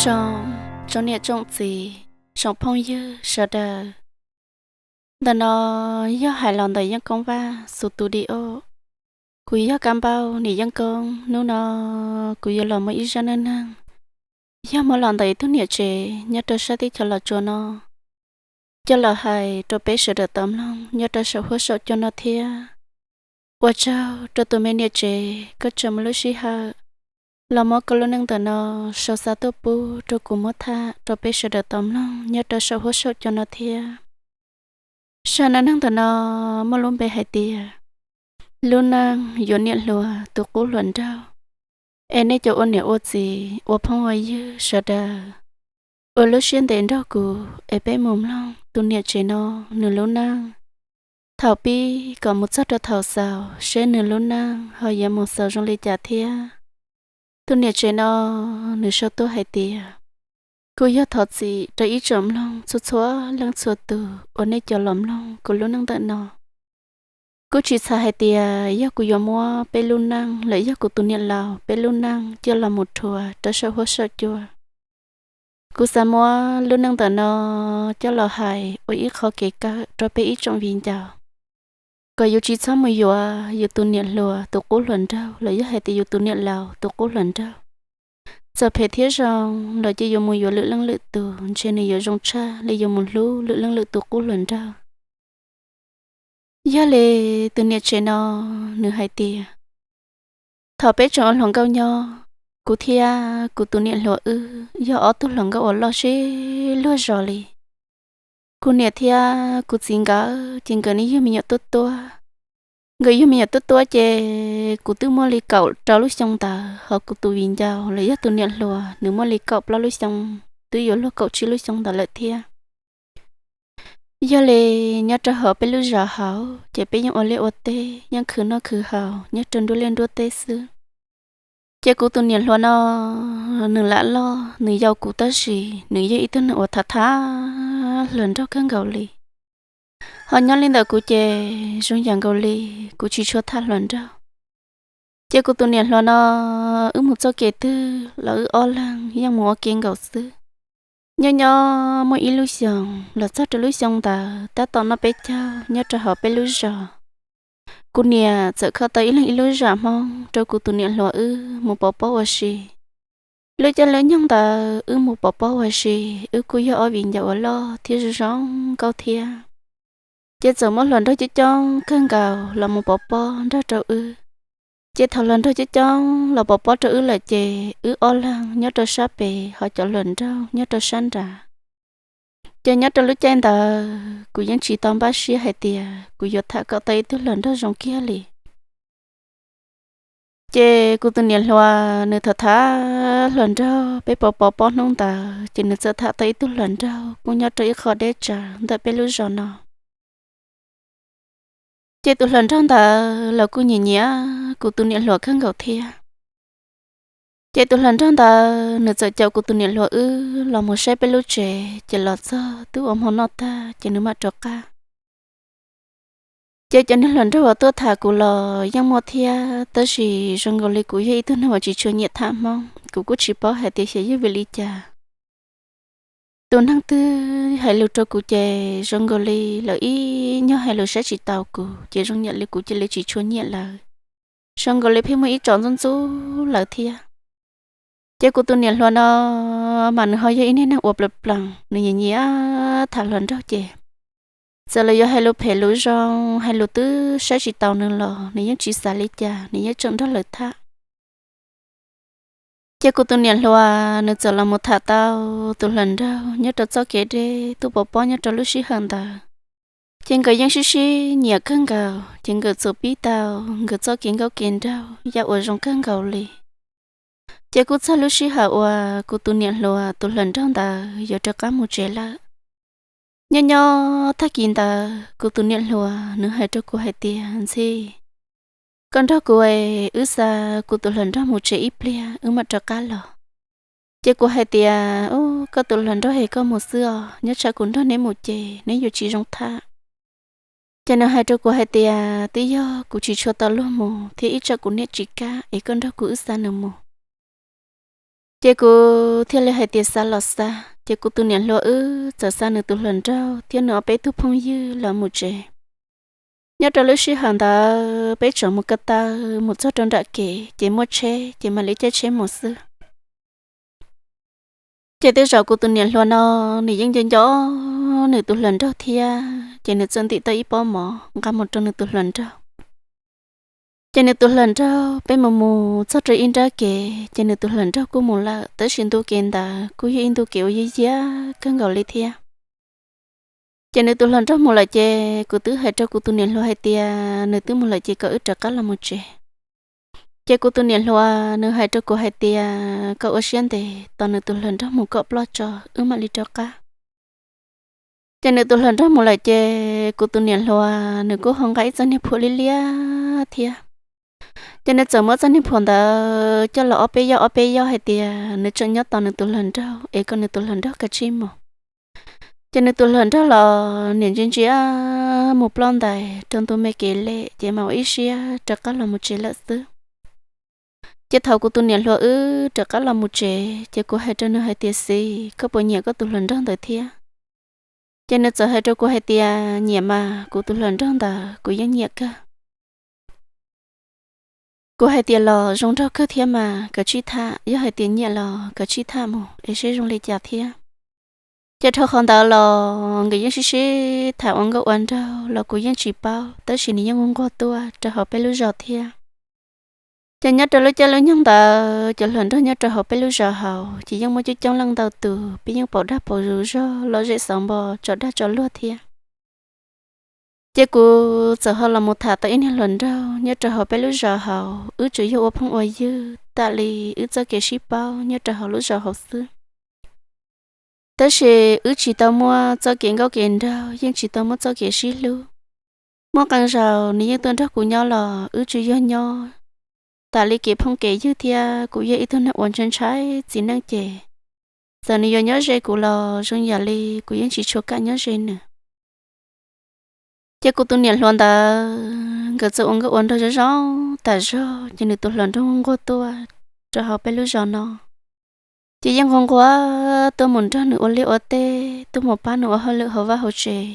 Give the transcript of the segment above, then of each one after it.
Zoo, tsoom niam tsoom txiv, tsoom phooj ywg sawv daws. Ntawm no yog hais los ntawm Yeej Koob Vaj Xus Tus Di Os. Kuv yog Kab Npauj niam Yeej Koob. Hnub no kuv yuav los muaj ib zaj neej neeg, yog muaj los ntawm ib tug niam tsev nyob rau sab teb chaws Los Tsuas no, coj los hais rau peb sawv daws tau mloog nyob rau saum huab saum cua no thiab. Ua tsaug rau tus me niam tsev koj tseem muaj lub sij hawm los muab koj lub neej ntawm no sau xa tuaj pub rau kuv muab tham rau peb sawv daws tau mloog nyob rau saum huab saum cua no thiab. Zaj neej neeg ntawm no muaj lub npe hais tias lub neej yuav niam hluas tus qub hluas nraug. Es nej cov ua niam ua txiv ua phooj ua ywg sawv daws, ua lub siab ntev nrog kuv es peb mus mloog tus niam tsev no nws lub neej thaum pib kom mus txog rau thaum xaus seb nws lub neej ho yuav mus xaus zoo li cas thiab. Tus niam tsev no nws sau tuaj hais tias, kuv yog thov txim rau ib tsoom mloog txhua txhua leej txhua tus uas nej cov los mloog kuv lub neej ntawm no. Kuv tsis txhais hais tias yog kuv yuav muab peb lub neej los yog kuv tus niam laus peb lub neej coj los mus rhuav rau saum huab saum cua. Kuv xav muab lub neej ntawm no coj los hais ua ib qho kev kawm rau peb ib tsoom viv ncaus, kom yus tsis txhob mus yuav yus tus niam hluas tus qub hluas nraug los yog hais tias yus tus niam laus tus qub hluas nraug. Txawm phem thiab zoo los ces yus mus yuav lwm leej lwm tus ntshe nws yuav zoo tshaj li yus mus hlub lwm leej lwm tus qub hluas nraug. Yog li tus niam tsev no nws hais tias, thaum peb tseem ua hluas nkauj nyob, kuv thiab kuv tus niam hluas wb yog ob tug hluas nkauj uas loj sib luag zos li. Kuv niam thiab kuv txiv nkawd ces nkawd nim yug me nyuam tuaj tuaj. Nkawd yug me nyuam tuaj tuaj ces kuv twb muaj li kaum rau lub xyoo ntawd, ho kuv tus viv ncaus los yog tus niam hluas nws muaj li kaum plaub lub xyoo, twb yuav luag kaum tsib lub xyoo ntawd lawm thiab. Yog li nyob rau hauv peb lub zos hauv ces peb yeej ua liaj ua teb, yeej khwv noj khwv haus nyob rau nruab liaj nruab teb xwb. Ces kuv tus niam hluas no nws lam loj nws yau kuv tab sis nws yog ib tug neeg uas tham tham hluas nraug kawg nkaus li. Ho nyob li ntawm kuv ces zoo yam nkaus li kuv tsis tshua tham hluas nraug. Ces kuv tus niam hluas no wb mus txoj kev twg los wb ob leeg yeej mus ua ke nkaus xwb. Nyob nyob muaj ib lub xyoos los txog rau lub xyoo ntawd tab tom noj peb caug nyob rau hauv peb lub zos. Kuv niam txawm kho tau ib leeg ib lub zam Hmoob rau kuv tus niam hluas wb mus pov pob ua si. Lub caij lub nyoog ntawd wb mus pov pob ua si, wb kuj yog ob viv ncaus uas loj thiab zoo zoo nkauj thiab. Ces txawm muaj hluas nraug coob coob kawg nkaus los mus pov pob nrog rau wb. Ces thaum hluas nraug coob coob los pov pob rau wb lawm ces wb ob leeg nyob rau sab pem ho cov hluas nraug nyob rau sab nrad. Ces nyob rau lub caij ntawd kuv yeej tsis tau npaj siab hais tias kuv yuav tham kom tau ib tug hluas nraug zoo kiag li. Ces kuv tus niam hluas nws tham tham hluas nraug, peb pov pov pob hnub ntawd ces nws txawm tham tau ib tug hluas nraug kuj nyob rau ib qho deb tsawv ntawm peb lub zos no. Ces tus hluas nraug ntawd los kuj nyiam nyiam kuv tus niam hluas kawg nkaus thiab. Ces tus hluas nraug ntawd nws txawm caum kuv tus niam hluas wb los mus saib peb lub tsev, ces los txog twb ua hmo noj tag ces nws mam rov qab. Ces cov niag hluas nraug uas tuaj tham kuv los yeej muaj thiab, tab sis zoo nkaus li kuv yog ib tug neeg uas tsis tshua nyiam tham Hmoob, kuv kuj tsis paub hais tias xyov yog vim li cas. Tus neeg twg hais lus rau kuv ces zoo nkaus li lawv ib nyuag hais lus saib tsis taus kuv, ces zoo nyiam li kuv cia li tsis tshua nyiam lawv. Zoo nkaus li pheej muaj ib tso ntxub ntxub lawv thiab. Ces kuv tus niam hluas no mas nws ho yog ib niag neeg uas plas plas, nws nyiam nyiam tham hluas nraug ces txawm lawv yuav hais lus phem lus zoo, hais lus twb saib tsis taus nws los nws yeej tsis xav li cas, nws yeej tseem nrog lawv tham. Ces kuv tus niam hluas nws txawm los mus tham tau tus hluas nraug nyob rau txoj kev deb tuaj pov pob nyob rau lub sij hawm ntawd. Ces nkawd yeej sib sib nyiam kawg nkaus, ces nkawd txawm pib tau nkawd txoj kev nkauj kev nraug yam uas zoo kawg nkaus li. Ces kuj txog lub sij hawm uas kuv tus niam hluas tus hluas nraug ntawd yuav rov qab mus tsev lawm. Nyob nyob tag kis ntawd kuv tus niam hluas nws hais rau kuv hais tias, Ntxhi, koj nrog kuv es wb xa kuv tus hluas nraug mus tsev ib pliag wb mam rov qab los. Ces kuv hais tias, Ub, koj tus hluas nraug es koj mus xwb os, nyob tsam kuv nrog neb mus ces neb yuav tsis zoo tham. Ces nws hais rau kuv hais tias, Twb yog kuv tsis tshua tau luag mus thiab ib tsam kuv niam tsis kam es koj nrog kuv wb xa nws mus. Ces kuv thiaj li hais tias xa los xa. Ces kuv tus niam hluas wb txawm xa nws tus hluas nraug thiab nws ob peb tug phooj ywg los mus tsev. Nyob rau lub sij hawm ntawd peb tseem mus ko taw mus txog rau nram kev ces muaj tsheb ces mam li caij tsheb mus xwb. Ces tej zaum kuv tus niam hluas no nws yeej nco nco nws tus hluas nraug thiab, ces nws txawm ntim tau ib pob mov nqa mus rau nws tus hluas nraug. Ces nws tus hluas nraug, peb mus mus txog rau ib nrab kev ces nws tus hluas nraug kuj mus lawm, tab sis ntu kev ntawd kuj yog ib ntu kev uas yog yiag kawg nkaus li thiab. Ces nws tus hluas nraug mus lawm ces kuv twb hais rau kuv tus niam hluas hais tias nws twb mus lawm ces kom wb rov qab los mus tsev. Ces kuv tus niam hluas nws hais rau kuv hais tias kom ua siab ntev tos nws tus hluas nraug mus kom ploj tso wb mam li rov qab. Ces nws tus hluas nraug mus lawm ces kuv tus niam hluas nws kuj ho nqa ib txoj niag phuam liab liab thiab. Ces nws txawm muab txoj niag phuam ntawd coj los ob peb yoj ob peb yoj hais tias nws tseem nyob tos nws tus hluas nraug es kom nws tus hluas nraug kav tsij mus. Ces nws tus hluas nraug los niam ntsia ntsia mus ploj ntais rau ntu me kev lem ces mam ua ib siab rov qab los mus tsev lawm xwb. Ces thaum kuv tus niam hluas wb rov qab los mus tsev ces kuv hais rau nws hais tias, Xis, koj puas nyiam koj tus hluas nraug ntawd thiab? Ces nws txawm hais rau kuv hais tias, Nyiam mas, kuv tus hluas nraug ntawd kuv yeej nyiam kawg. Kuv hais tias, Los zoo nraug kawg thiab mas, kav tsij tham, yog hais tias nyiam los kav tsij tham mus es seb zoo li cas thiab. Ces dhau qhov ntawd los nkawd yeej sib sib tham ua nkauj ua nraug los kuv yeej tsis paub, tab sis nws yeej nquag nquag tuaj rau hauv peb lub zos thiab. Ces nyob rau lub caij lub nyoog ntawd cov hluas nraug nyob rau hauv peb lub zos hauv ces yeej muaj coob coob leej ntau tus, peb yeej pom dag pom zog lom zem xauv npo tso dag tso luag thiab. Ces kuv txawm ho los mus tham tau ib niag hluas nraug nyob rau hauv peb lub zos hauv, wb tsuas yog ua phooj ua ywg tam li wb txoj kev sib paub nyob rau hauv lub zos hauv xwb. Tab sis wb tsis tau muaj txoj kev nkauj kev nraug, yeej tsis tau muaj txoj kev sib hlub. Muaj qee zaus nws yeej tuaj nrog kuv nyob los wb tsuas yog nyob tam li kev phooj kev ywg thiab kuv yog ib tug neeg uas ntshai ntshai txiv neej ces txawm nws yuav nyob ze kuv los zoo yam li kuv yeej tsis tshua kam nyob ze nws. Ces kuv tus niam hluas ntawd nkawd txawm ua nkauj ua nraug zoo zoo tas zog ces nws tus hluas nraug nquag tuaj rau hauv peb lub zos no. Ces yeej nquag nquag tuaj mus nrog nws ua liaj ua teb, tuaj mus pab nws ua hauj lwm hauv vaj hauv tsev.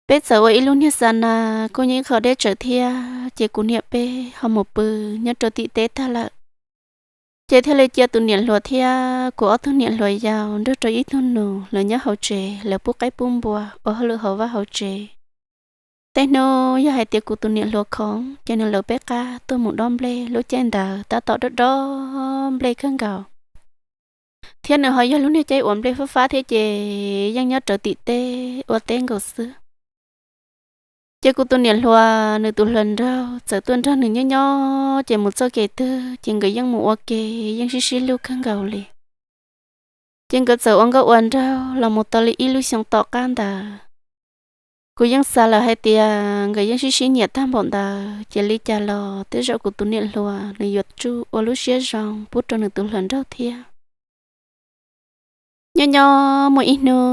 Peb txawm ua ib lub niag xa na kuj nyob ib qho deb tsawv thiab, ces kuv niam peb ho mus pw nyob rau tim teb tag lawm. Ces thiaj li cia tus niam hluas thiab kuv ob tug niam hluas yau nrog rau ib tug nus lawv nyob hauv tsev, lawv pub qaib pub npua ua hauj lwm hauv vaj hauv tsev. Tej hnub yog hais tias kuv tus niam hluas khoom ces nws lawv peb qab tuaj mus dob nplej, lub caij ntawd tab tom dob dob nplej kawg nkaus. Thiab nws ho yog lub niag caij uas nplej fab fab thiab ces yeej nyob rawv tim teb ua teb nkaus xwb. Ces kuv tus niam hluas nws tus hluas nraug txawm tuaj nrog nws nyob nyob ces mus txoj kev twg ces nkawd yeej mus ua ke, yeej sib sib hlub kawg nkaus li. Ces nkawd txawm ua nkauj ua nraug los mus tau li ib lub xyoo tom qab ntawd. Kuv yeej xav lawm hais tias nkawd yeej sib sib nyiam tag npaum ntawd ces li cas los tej zaum kuv tus niam hluas nws yuav tsum ua lub siab zoo pub rau nws tus hluas nraug thiab. Nyob nyob muaj ib hnub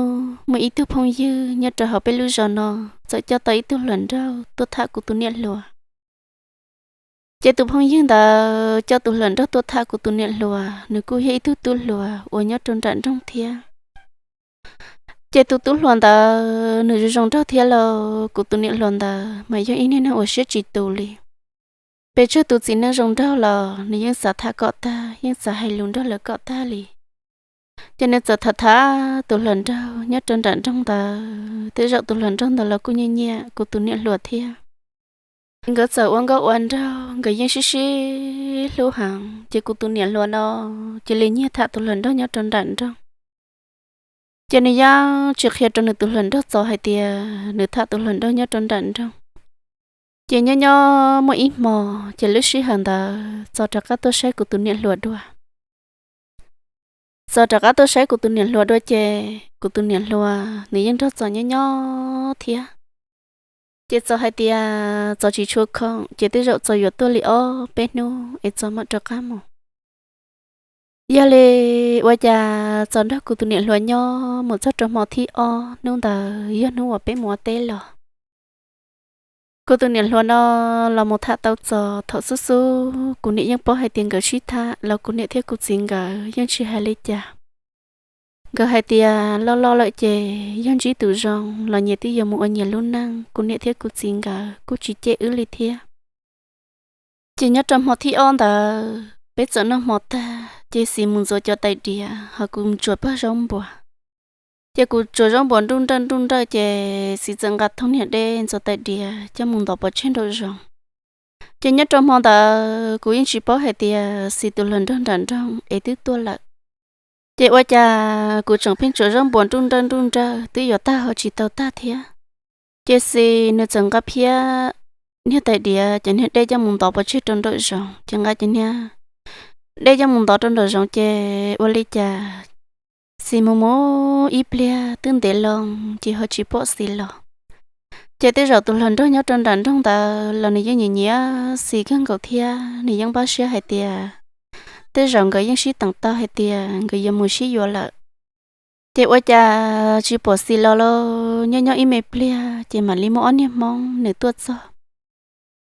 muaj ib tug phooj ywg nyob rau hauv peb lub zos no txawm coj tau ib tug hluas nraug tuaj tham kuv tus niam hluas. Ces tus phooj ywg ntawd coj tus hluas nraug tuaj tham kuv tus niam hluas, nws kuj yog ib tug tub hluas uas nyob rau nram nroog thiab. Ces tus tub hluas ntawd nws zoo zoo nraug thiab lauj, kuv tus niam hluas ntawd mas yog ib niag neeg uas siab tsis tus li. Pes tsawg tus txiv neej zoo nraug los nws yeej xav tham kom tag, yeej xav hais lus nrog lawv kom tag li. Ces nws txawm tham tham tus hluas nraug nyob rau nram nroog ntawd, tej zaum tus hluas nraug ntawd los kuj nyiam nyiam kuv tus niam hluas thiab. Nkawd txawm ua nkauj ua nraug, nkawd yeej sib sib hlub heev, ces kuv tus niam hluas no cia li nyiag tham tus hluas nraug nyob rau nram nroog. Ces nws yeej tsis qhia rau nws tus hluas nraug Txos hais tias nws tham tus hluas nraug nyob rau nram nroog. Ces nyob nyob muaj ib hmo, ces lub sij hawm ntawd Txos rov qab tuaj saib kuv tus niam hluas dua. Txos rov qab tuaj saib kuv tus niam hluas dua ces kuv tus niam hluas nws yeej nrog Txos nyob nyob thiab. Ces Txos hais tias Txos tsis tshua khoom, ces tej zaum Txos yuav tuaj li ob peb hnub es Txos mam rov qab mus. Yog li ua cas Txos nrog kuv tus niam hluas nyob mus txog rau hmo thib ob, hnub ntawd yog hnub uas peb mus ua teb los. Kuv tus niam hluas no los mus tham tau txog thaum xub xub, kuv niam yeej paub hais tias nkawd sib tham los kuv niam thiab kuv txiv nkawd yeej tsis hais li cas. Nkawd hais tias loj loj lawm ces yog ntsib tus zoo los nyias twb yuav mus ua nyias lub neej, kuv niam thiab kuv txiv nkawd kuj tsis cem wb li thiab. Ces nyob rau hmo thib ob ntawd peb txawm noj hmo tag ces Xis mus ntxuav cov tais diav, ho kuv tsuas pog zaub npuas. Ces kuv tsuas zaub npuas nruj nrawj nruj nrawj ces Xis txawm nqa thoob niag dej ntxuav tais diav coj mus ntov pov tseg nraum zoov. Ces nyob rau hmo ntawd kuv yeej tsis paub hais tias Xis tus hluas nraug nram nroog es twb tuaj lawm. Ces ua cas kuv tseem pheej tsuas zaub npuas nruj nrawj nruj nrawj twb yuav tag ho tsis tau tag thiab. Ces Xis nws txawm nqa phiab niag tais diav cov niag dej coj mus ntov pov tseg rau nraum zoov, ces nqa cov niag dej coj mus ntov rau nraum zoov ces ua li cas Xis mus mus ib pliag twb ntev loo ces ho tsis pom Xis los. Ces tej zaum tus hluas nraug nyob rau nram nroog ntawd los nws yeej nyiam nyiam Xis kawg nkaus thiab nws yeej npaj siab hais tias tej zaum nkawd yeej sib teem tau hais tias nkawd yuav mus sib yuav lawm. Ces ua cas tsis pom Xis los lauj, nyob nyob ib me pliag ces mam li muaj ob niag Hmoob nws tuaj txog.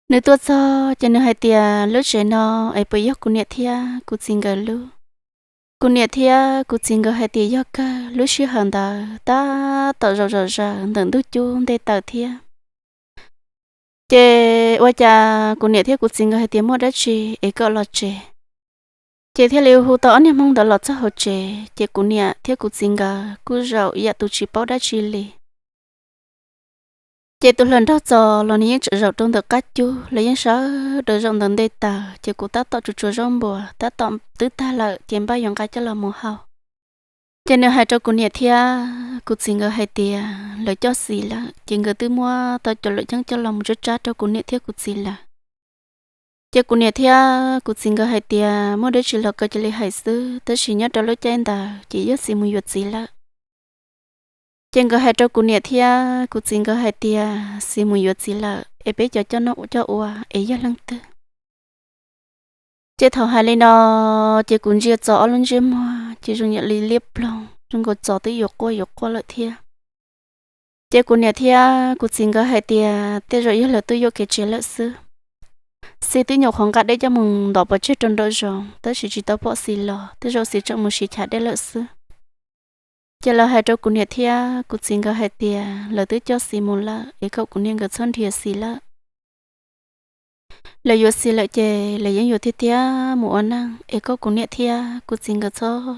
Nws tuaj txog ces nws hais tias lub tsev no es puas yog kuv niam thiab kuv txiv nkawd lub? Kuv niam thiab kuv txiv nkawd hais tias yog kawg, lub sij hawm ntawd tab tom zaum zom zaws ntawm ntug cub ntej taws thiab. Ces ua cas kuv niam thiab kuv txiv nkawd hais tias muaj dab tsi es koj los tsev. Ces thiaj li hu tau ob niag Hmoob ntawd los txog hauv tsev, ces kuv niam thiab kuv txiv nkawd kuj zaum yam tus tsis paub dab tsi li. Ces tus hluas nraug Txos los nws yeej tseem zaum rau ntawm qab cub, los yeej sawv daws zaum ntawm ntej taws, ces kuv tab tom tsuas tsuas zaub npuas tab tom twb tag lawm ces npaj yuav nqa coj los mus hau. Ces nws hais rau kuv niam thiab kuv txiv nkawd hais tias lawv coj Xis lawm, ces nkawd twb muab tau cov luam ceeb coj los mus tsab tsab rau kuv niam thiab kuv txiv lawm. Ces kuv niam thiab kuv txiv nkawd hais tias muaj dab tsi los koj cia li hais xwb, tab sis nyob rau lub caij ntawd ces yog Xis mus yuav txiv lawm. Ces nkawd hais rau kuv niam thiab kuv txiv nkawd hais tias Xis mus yuav txiv lawm es peb cov coj noj coj ua es yog leej twg? Ces thaum hais li no ces kuv ntsia Txos ob lub ntsej muag ces zoo yam li liab ploog, zoo nkaus Txos twb yuav quaj yuav quaj lawm thiab. Ces kuv niam thiab kuv txiv nkawd hais tias tej zaum yog lawv twb yuam kev tsev lawm xwb. Xis twb nyuam qhuav nqa dej coj mus ntov pov tseg rau nraum zoov tab sis tsis tau pom Xis los, tej zaum Xis tseem mus siv chav dej lawm xwb. Ces lawv hais rau kuv niam thiab kuv txiv nkawd hais tias lawv twb coj Xis mus lawm es kom kuv niam nkawd txhob nrhiav Xis lawm. Lawv yuav Xis lawm ces lawv yeej yuav tiag tiag mus ua neej es kom kuv niam thiab kuv txiv nkawd txhob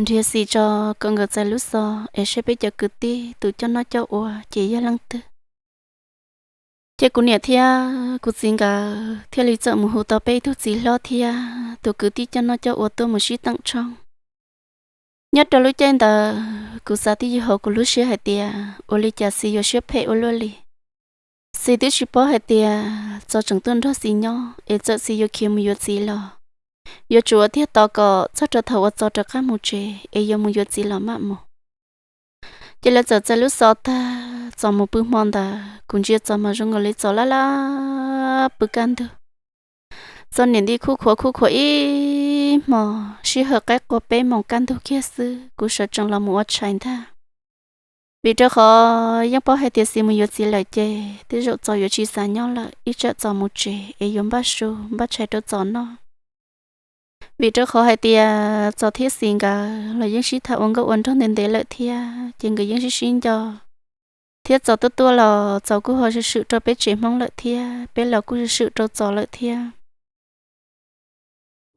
nrhiav Xis tso, kom nkawd txais lub xov es saib peb cov kwv tij tus coj noj coj ua ces yog leej twg. Ces kuv niam thiab kuv txiv nkawd thiaj li txawm mus hu tau peb ib tug txiv hlob thiab tus kwv tij coj noj coj ua tuaj mus sib teem tshoob. Nyob rau lub caij ntawd kuv xav twb ywg hauv kuv lub siab hais tias ua li cas Xis yuav siab phem ua luaj li. Xis twb tsis paub hais tias Txos tseem tuaj nrog Xis nyob es txawm Xis yuav khiav mus yuav txiv los yuav tsum ua tiag tos kom txog rau thaum uas Txos rov qab mus tsev es yuav mus yuav txiv los mam mus. Ces lawv txawm txais lub xov tag Txos mus pw hmo ntawd, kuv ntsia Txos mas zoo nkaus li Txos laj laj pw kaj ntug. Txos niam nti khuj khuav khuj khuav ib hmo, sij hawm qaib qua peb moos kaj ntug kiag xwb kuv sawv tsees los mus ua tshais ntag. Vim rau qhov yeej paub hais tias Xis mus yuav txiv lawm ces tej zaum Txos yuav tsis xav nyob lawm, ib tsam Txos mus tsev es yuav npaj su npaj tshais rau Txos noj. Vim rau qhov hais tias Txos thiab Xis nkawd los yeej sib tham ua nkauj ua nraug ntev ntev lawm thiab ces nkawd yeej sib sib nco. Thiab Txos tuaj tuaj los Txos kuj ho swm swm rau peb tsev Hmoob lawm thiab peb los kuj swm swm rau Txos lawm thiab.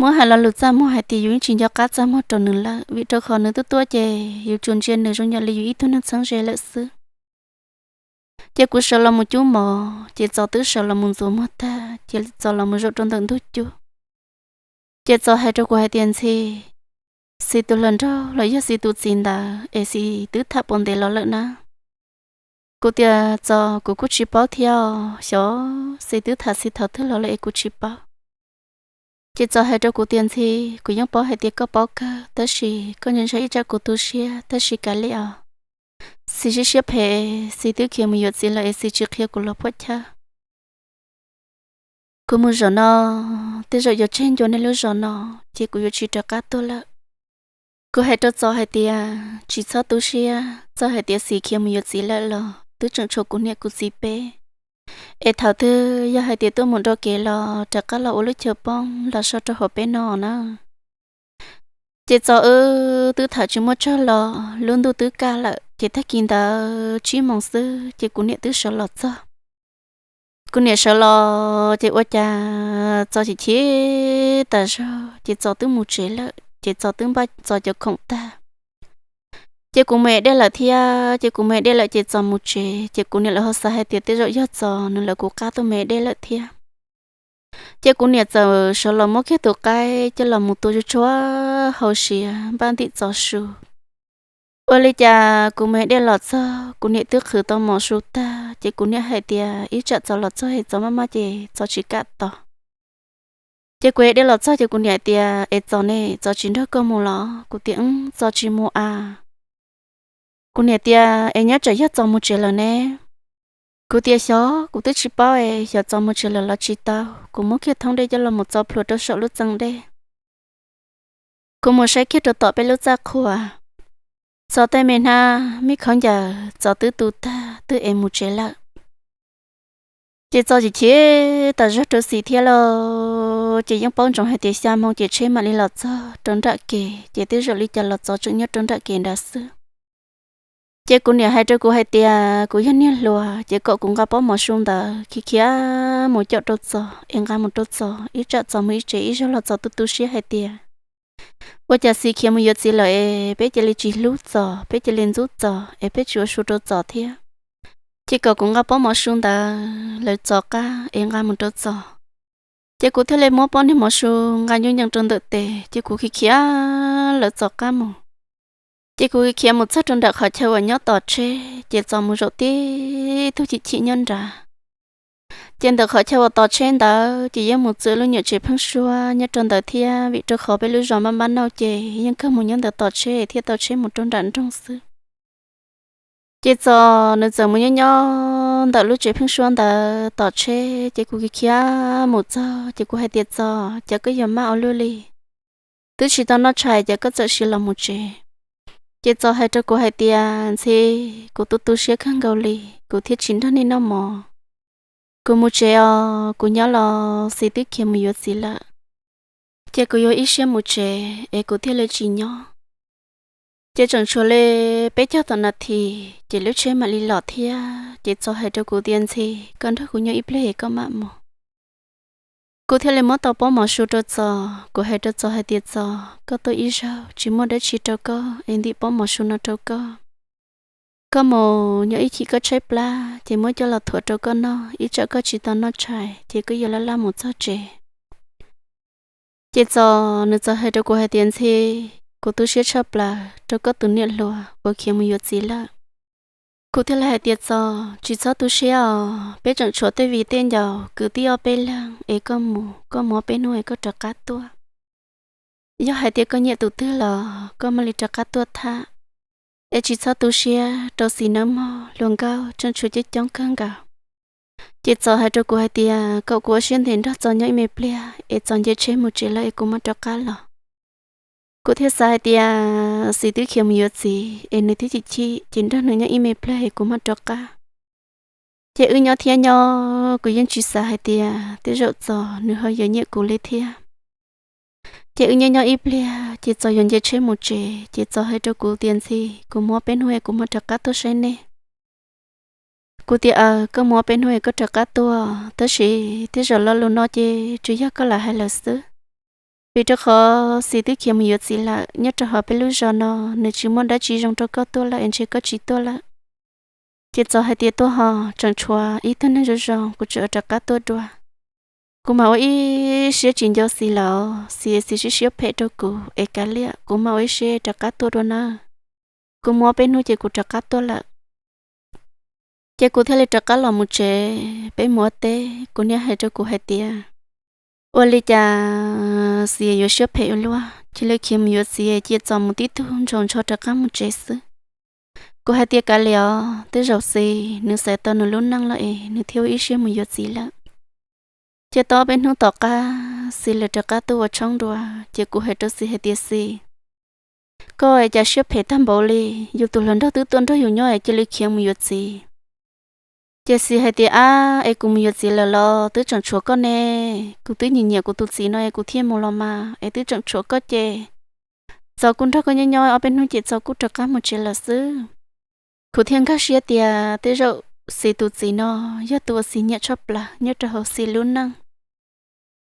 Muab hais lo lus txaj muag hais tias yus yeej tsis nco qab txaj muag rau nws lawm, vim rau qhov nws tuaj tuaj ces yus tsuas ntsia nws zoo yam li yus ib tug neeg txheeb ze lawm xwb. Ces kuv sawv los mus cub mov ces Txos twb sawv los mus ntxuav muag tag ces Txos los mus zaum rau ntawm ntug cub. Ces Txos hais rau kuv hais tias, Ntxhi, Xis tus hluas nraug los yog Xis tus txiv ntawd es Xis twb tham puas ntev los lawm na? Kuv tias, Txos, kuv kuj tsis paub thiab os, xyov Xis twb tham Xis thaum twg los lawm es kuv tsis paub. Ces Txos hais rau kuv tias, Ntxhi, kuv yeej paub hais tias koj paub kawg, tab sis koj ntshai ntshai ib tsam kuv tu siab, tab sis kav liam os. Xis siab siab phem, Xis twb khiav mus yuav txiv lawm es Xis tsis qhia kuv los puam chawj. Kuv mus zaum no, tej zaum yuav tseg ncua nej lub zos no, ces kuv yuav tsis rov qab tuaj lawm. Kuv hais rau Txos hais tias, tsis txhob tu siab, txawm hais tias Xis khiav mus yuav txiv lawm los twb tseem tshuav kuv niam kuv txiv peb. Es thaum twg yog hais tias tuaj mus dua kev los rov qab los ua lub chaw poob los so rau hauv peb no na. Ces Txos wb twb tham tsis muaj tsawg los lub ntuj twb kaj lawm, ces tag kis ntawd tsib moos xwb ces kuv niam twb sawv los txog. Kuv niam sawv los ces ua cas Txos chim chim tas zog ces Txos twb mus tsev lawm, ces Txos twb npaj Txos cov khoom tag. Ces kuv mus ev dej lawm thiab, ces kuv mus ev dej lawm ces Txos mus tsev, ces kuv niam lawv ho xav hais tias tej zaum yog Txos nws lawv kuv qab tuaj mus ev dej lawm thiab. Ces kuv niam txawm sawv los muab kiag tus qaib coj los mus tua tsuag tsuag hauv siav npaj ntim Txos su. Ua li cas kuv mus ev dej los txog, kuv niam twb qhwv tau mov su tag, ces kuv niam hais tias ib tsam Txos los txog es Txos maj maj ces Txos tsis kam tos. Ces kuv ev dej los txog ces kuv niam tias, Es Txos ne, Txos tsis nrog koj mus los? Kuv tias, Txos tsis mus a. Kuv niam tias, Es nyob tsam yog Txos mus tsev lawm ne? Kuv tias, Xyov, kuv twb tsis paub es xyov Txos mus tsev lawm los tsis tau. Kuv muab kiag thoob dej coj los mus txo plhuav rau saum lub txee dej. Kuv mus saib kiag rau tom peb lub txaj qhua, Txos tej me hnab me khaub ncaws Txos twb tu tag twb ev mus tsev lawm. Ces Txos chim chim tas zog rau Xis thiab lauj, ces yeej paub ntsoov hais tias xya moo ces tsheb mam li los txog rau nram kev, ces tej zaum li cas los Txos tseem nyob rau nram kev ntawd xwb. Ces kuv niam hais rau kuv hais tias kuv yog niag hluas ces kom kuv nqa pob mov su ntawd khiav khiav mus caum rau Txos es nqa mus rau Txos, ib tsam Txos mus ib tsev ib zaug los Txos tu tu siab hais tias ua cas Xis khiav mus yuav txiv lawm es peb cia li tsis hlub Txos, peb cia li ntxub Txos es peb tsis ua su rau Txos thiab. Ces kom kuv nqa pob mov su ntawd lawv Txos qab es nqa mus rau Txos. Ces kuv thiaj li muab pob niag mov su nqa ncoo ncees rau ntawm tes, ces kuv khiav khiav lawv Txos qab mus. Ces kuv khiav mus txog rau nram qhov chaw uas nyob tom tsheb, ces Txos mus zaum tib tug chim chim nyob nrad. Ces ntawm qhov chaw uas tom tsheb ntawd ces yeej mus txog lub nyuam tsev pheeb suab nyob rau ntawd thiab, vim rau qhov peb lub zos npab npab nauj ces yeej kawg mus nyob ntawm tom tsheb thiaj tau tsheb mus rau nram nroog xwb. Ces Txos nws txawm mus nyob nyob ntawm lub tsev pheeb suab ntawd tom tsheb, ces kuv khiav khiav mus txog ces kuv hais tias, Txos, cas koj yuav maj ua luaj li, twb tsis tau noj tshais cas koj txawm siv los mus tsev? Ces Txos hais rau kuv hais tias, Ntxhi, kuv tu tu siab kawg nkaus li, kuv thiaj tsis nrog nej noj mov. Kuv mus tsev os, kuv nyob los Xis twb khiav mus yuav txiv lawm. Ces kuv yuav ib siab mus tsev es kuv thiaj li tsis nyob. Ces tseem tshuav li peb caug tom nas this ces lub tsheb mam li los thiab. Ces Txos hais rau kuv tias, Ntxhi, koj nrog kuv nyob ib pliag es koj mam mus. Kuv thiaj li muab tau pob mov su rau Txos, kuv hais rau Txos hais tias, Txos, koj tuaj ib zaug tsis muaj dab tsi rau koj es ntim pob mov su no rau koj. Koj mus nyob ib chim koj tshaib plab ces muab coj los thuav rau koj noj, ib tsam koj tsis tau noj tshais ces koj yuav laj laj mus txog tsev. Ces Txos nws txawm hais rau kuv hais tias, Ntxhi, kuv tu siab tshaj plaws rau koj tus niam hluas uas khiav mus yuav txiv lawm. Kuv thiaj li hais tias, Txos, tsis txhob tu siab os, peb tseem tshuav tej viv tej ncaus kwv tij ob peb leeg es koj mus, koj mus ob peb hnub es koj rov qab tuaj. Yog hais tias koj nyiam tus twg los koj mam li rov qab tuaj tham, es tsis txhob tu siab rau Xis nawb mog, hluas nkauj tseem tshuav coob coob kawg nkaus. Ces Txos hais rau kuv hais tias kom kuv ua siab ntev nrog Txos nyob ib me pliag es Txos nce tsheb mus tsev lawm es kuv mam rov qab los. Kuv thiaj xav hais tias Xis twb khiav mus yuav txiv es nws twb chim chim ces nrog nws nyob ib me pliag es kuv mam rov qab. Ces wb nyob thiab nyob kuv yeej tsis xav hais tias tej zaum Txos nws ho yuav nyiam kuv li thiab. Ces wb nyob nyob ib pliag ces Txos yuav nce tsheb mus tsev ces Txos hais rau kuv tias, Ntxhi, kuv mus ob peb hnub es kuv mam rov qab tuaj saib nej. Kuv tias, Aws, koj mus ob peb hnub es koj rov qab tuaj, tab sis tej zaum lo lus no ces tsuas yog koj lam hais lawm xwb. Vim rau qhov Xis twb khiav mus yuav txiv lawm, nyob rau hauv peb lub zos no nws tsis muaj dab tsi zoo rau koj tuaj lawm es ntshe koj tsis tuaj lawm. Ces Txos hais tias, Tuaj ho, tseem tshuav ib tug neeg zoo zoo kuv tseem rov qab tuaj dua. Kuv mam ua ib siab tsis nco Xis lawm, Xis, Xis siab siab phem rau kuv es kav liam, kuv mam ua ib siab rov qab tuaj dua nawb. Kuv mus ob peb hnub ces kuv rov qab tuaj lawm. Ces kuv thiaj li rov qab los mus tsev, peb mus ua teb, kuv niam hais rau kuv hais tias, Ua li cas Xis yuav siab phem ua luaj, cia li khiav mus yuav txiv cia Txos mus tib tug ntshaus ntsho rov qab mus tsev xwb. Kuv hais tias, Kav liam os, tej zaum Xis nws xaiv tau nws lub neej lawm es nws thiaj ua ib siab mus yuav txiv lawm. Ces tau ob peb hnub tom qab Xis lawv rov qab tuaj ua tshoob dua, ces kuv hais rau Xis hais tias, Xis, koj cas siab phem tag npaum li, yus tus hluas nraug twb tuaj nrog yus nyob es cia li khiav mus yuav txiv. Ces Xis hais tias, Ab, es kuv mus yuav txiv lawm los twb tseem tshuav koj ne. Kuv twb nyiam nyiam kuv tus txiv no es kuv thiaj mus los mas, es twb tseem tshuav koj ces Txos kuj nrog koj nyob nyob ob peb hnub ces Txos kuj rov qab mus tsev lawm xwb. Kuv thiaj nkag siab tias tej zaum Xis tus txiv no yog tus uas Xis nyiam tshaj plaws nyob rau hauv Xis lub neej.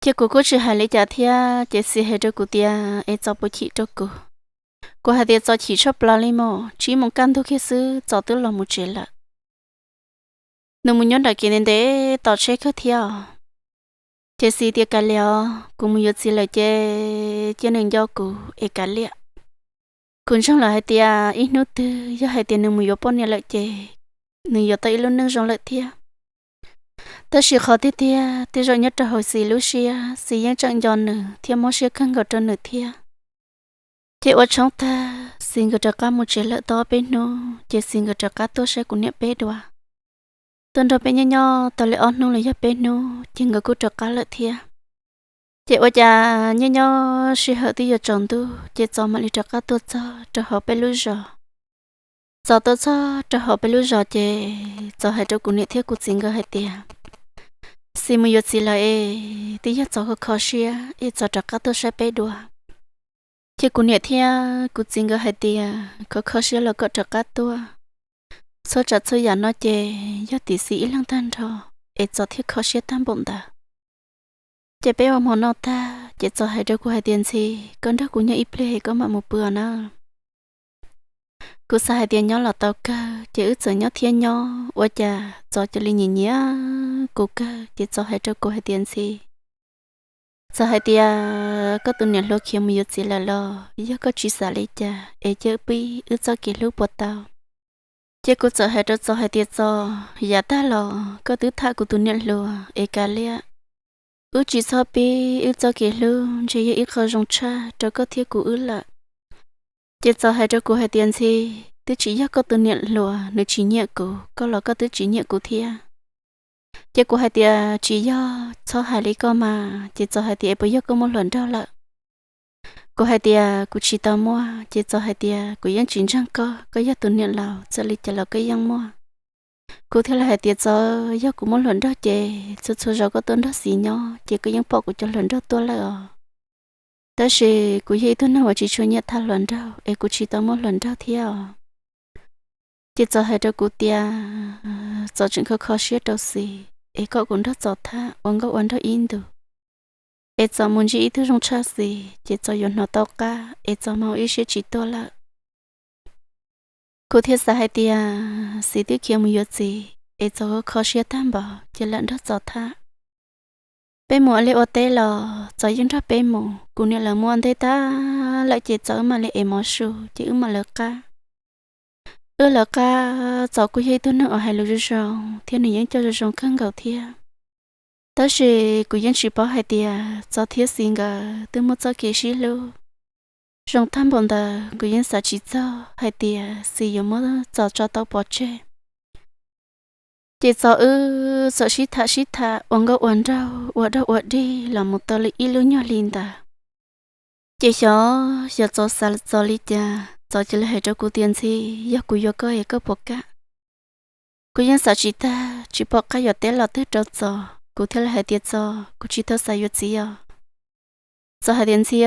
Ces kuv kuj tsis hais li cas thiab, ces Xis hais rau kuv tias, Es Txos puas chim rau kuv? Kuv hais tias, Txos chim tshaj plaws li mas, tsib moos kaj ntug kiag xwb Txos twb los mus tsev lawm. Nws mus nyob nram kev ntev ntev tos tsheb kawg thiab os. Ces Xis tias, Kav liam os, kuv mus yuav txiv lawm ces cia nws nco kuv es kav liam. Kuv ntseeg lawm hais tias ib hnub twg yog hais tias nws mus yuav poj niam lawm ces nws yuav tau ib lub neej zoo lawm thiab. Tab sis qhov tiag tiag tej zaum nyob rau hauv Xis lub siab, Xis yeej tseem nco nws thiab mob siab kawg nkaus rau nws thiab. Ces ua tshoob tag Xis nkawd rov qab mus tsev lawm tau ob peb hnub ces Xis nkawd rov qab tuaj saib kuv niam peb dua. Tuaj nrog peb nyob nyob tau li ob hnub los yog peb hnub ces nkawd kuj rov qab lawm thiab. Ces ua cas nyob nyob sij hawm twb yuav tsaus ntuj ces Txos mam li rov qab tuaj txog rau hauv peb lub zos. Txos tuaj txog rau hauv peb lub zos ces Txos hais rau kuv niam thiab kuv txiv nkawd hais tias, Xis mus yuav txiv lawm es twb yog Txos kho kho siab es Txos rov qab tuaj saib peb dua. Ces kuv niam thiab kuv txiv nkawd hais tias, Kho kho siab los koj rov qab tuaj. Txhua tsav txhua yam no ces yog tim Xis ib leeg tag nrho es Txos thiaj kho siab tag npaum ntawd. Ces peb ua hmo noj tag ces Txos hais rau kuv hais tias, Ntxhi, koj nrog kuv nyob ib pliag koj mam mus pw os na. Kuv xav hais tias nyob los tau kawg ces wb txawm nyob thiab nyob, ua cas Txos cia li nyiam nyiam kuv kawg ces Txos hais rau kuv hais tias, Ntxhi, txawm hais tias koj tus niam hluas khiav mus yuav txiv lawm los yog koj tsis xav li cas es cia wb pib wb txoj kev hlub puas tau? Ces kuv txawm hais rau Txos hais tias, Txos, yav tag los koj twb tham kuv tus niam hluas es kav liam, wb tsis txhob pib wb txoj kev hlub ntshe yog ib qho zoo tshaj rau koj thiab kuv wb lawm. Ces Txos hais rau kuv hais tias, Ntxhi, twb tsis yog koj tus niam hluas nws tsis nyiam kuv, koj los koj twb tsis nyiam kuv thiab. Ces kuv hais tias, Tsis yog, txhob hais li koj mas. Ces Txos hais tias, Es puas yog koj muaj hluas nraug lawm? Kuv hais tias, Kuv tsis tau muaj. Ces Txos hais tias, Kuv yeej tsis ntseeg koj, koj yog tus niam laus txawm li cas los koj yeej muaj. Kuv thiaj li hais tias, Txos, yog kuv muaj hluas nraug ces txhua txhua zaus koj tuaj nrog Xis nyob ces koj yeej pom kuv cov hluas nraug tuaj lawm os. Tab sis kuv yog ib tug neeg uas tsis tshua nyiam tham hluas nraug es kuv tsis tau muaj hluas nraug thiab os. Ces Txos hais rau kuv tias, Txos tseem kho kho siab rau Xis es kom kuv nrog Txos tham ua nkauj ua nraug ib ntus, es Txos mus ntsib ib tug zoo tshaj Xis ces Txos yuav hnov tau qab es Txos mas ua ib siab tsis tuaj lawm. Kuv thiaj xav hais tias Xis twb khiav mus yuav txiv es Txos kho kho siab tag npaum ces lam nrog Txos tham. Peb mus ua liaj ua teb los Txos yeej nrog peb mus, kuv niam lawv mus ua ntej tag lawm ces Txos wb mam li ev mov su ces wb mam lawv qab. Wb lawv qab, Txos kuj yog ib tug neeg uas hais lus zoo zoo thiab nws yeej coj zoo zoo kawg nkaus thiab. Tab sis kuv yeej tsis paub hais tias Txos thiab Xis nkawd twb muaj txoj kev sib hlub zoo tag npaum ntawd, kuv yeej xav tsis txog hais tias Xis yuav muab Txos tso tau pov tseg. Ces Txos wb txawm sib tham sib tham ua nkauj ua nraug ua dog ua dig los mus tau li ib lub nyuag hli ntawd. Ces xyov, xyov Txos xav Txos li cas, Txos cia li hais rau kuv tias, Ntxhi, yog kuv yuav koj es koj puas kam? Kuv yeej xav tsis tag, tsis pom qab yuav teb los twg rau Txos, kuv thiaj li hais tias, Txos, kuv tsis tau xav yuav txiv os. Txos hais tias, Ntxhi,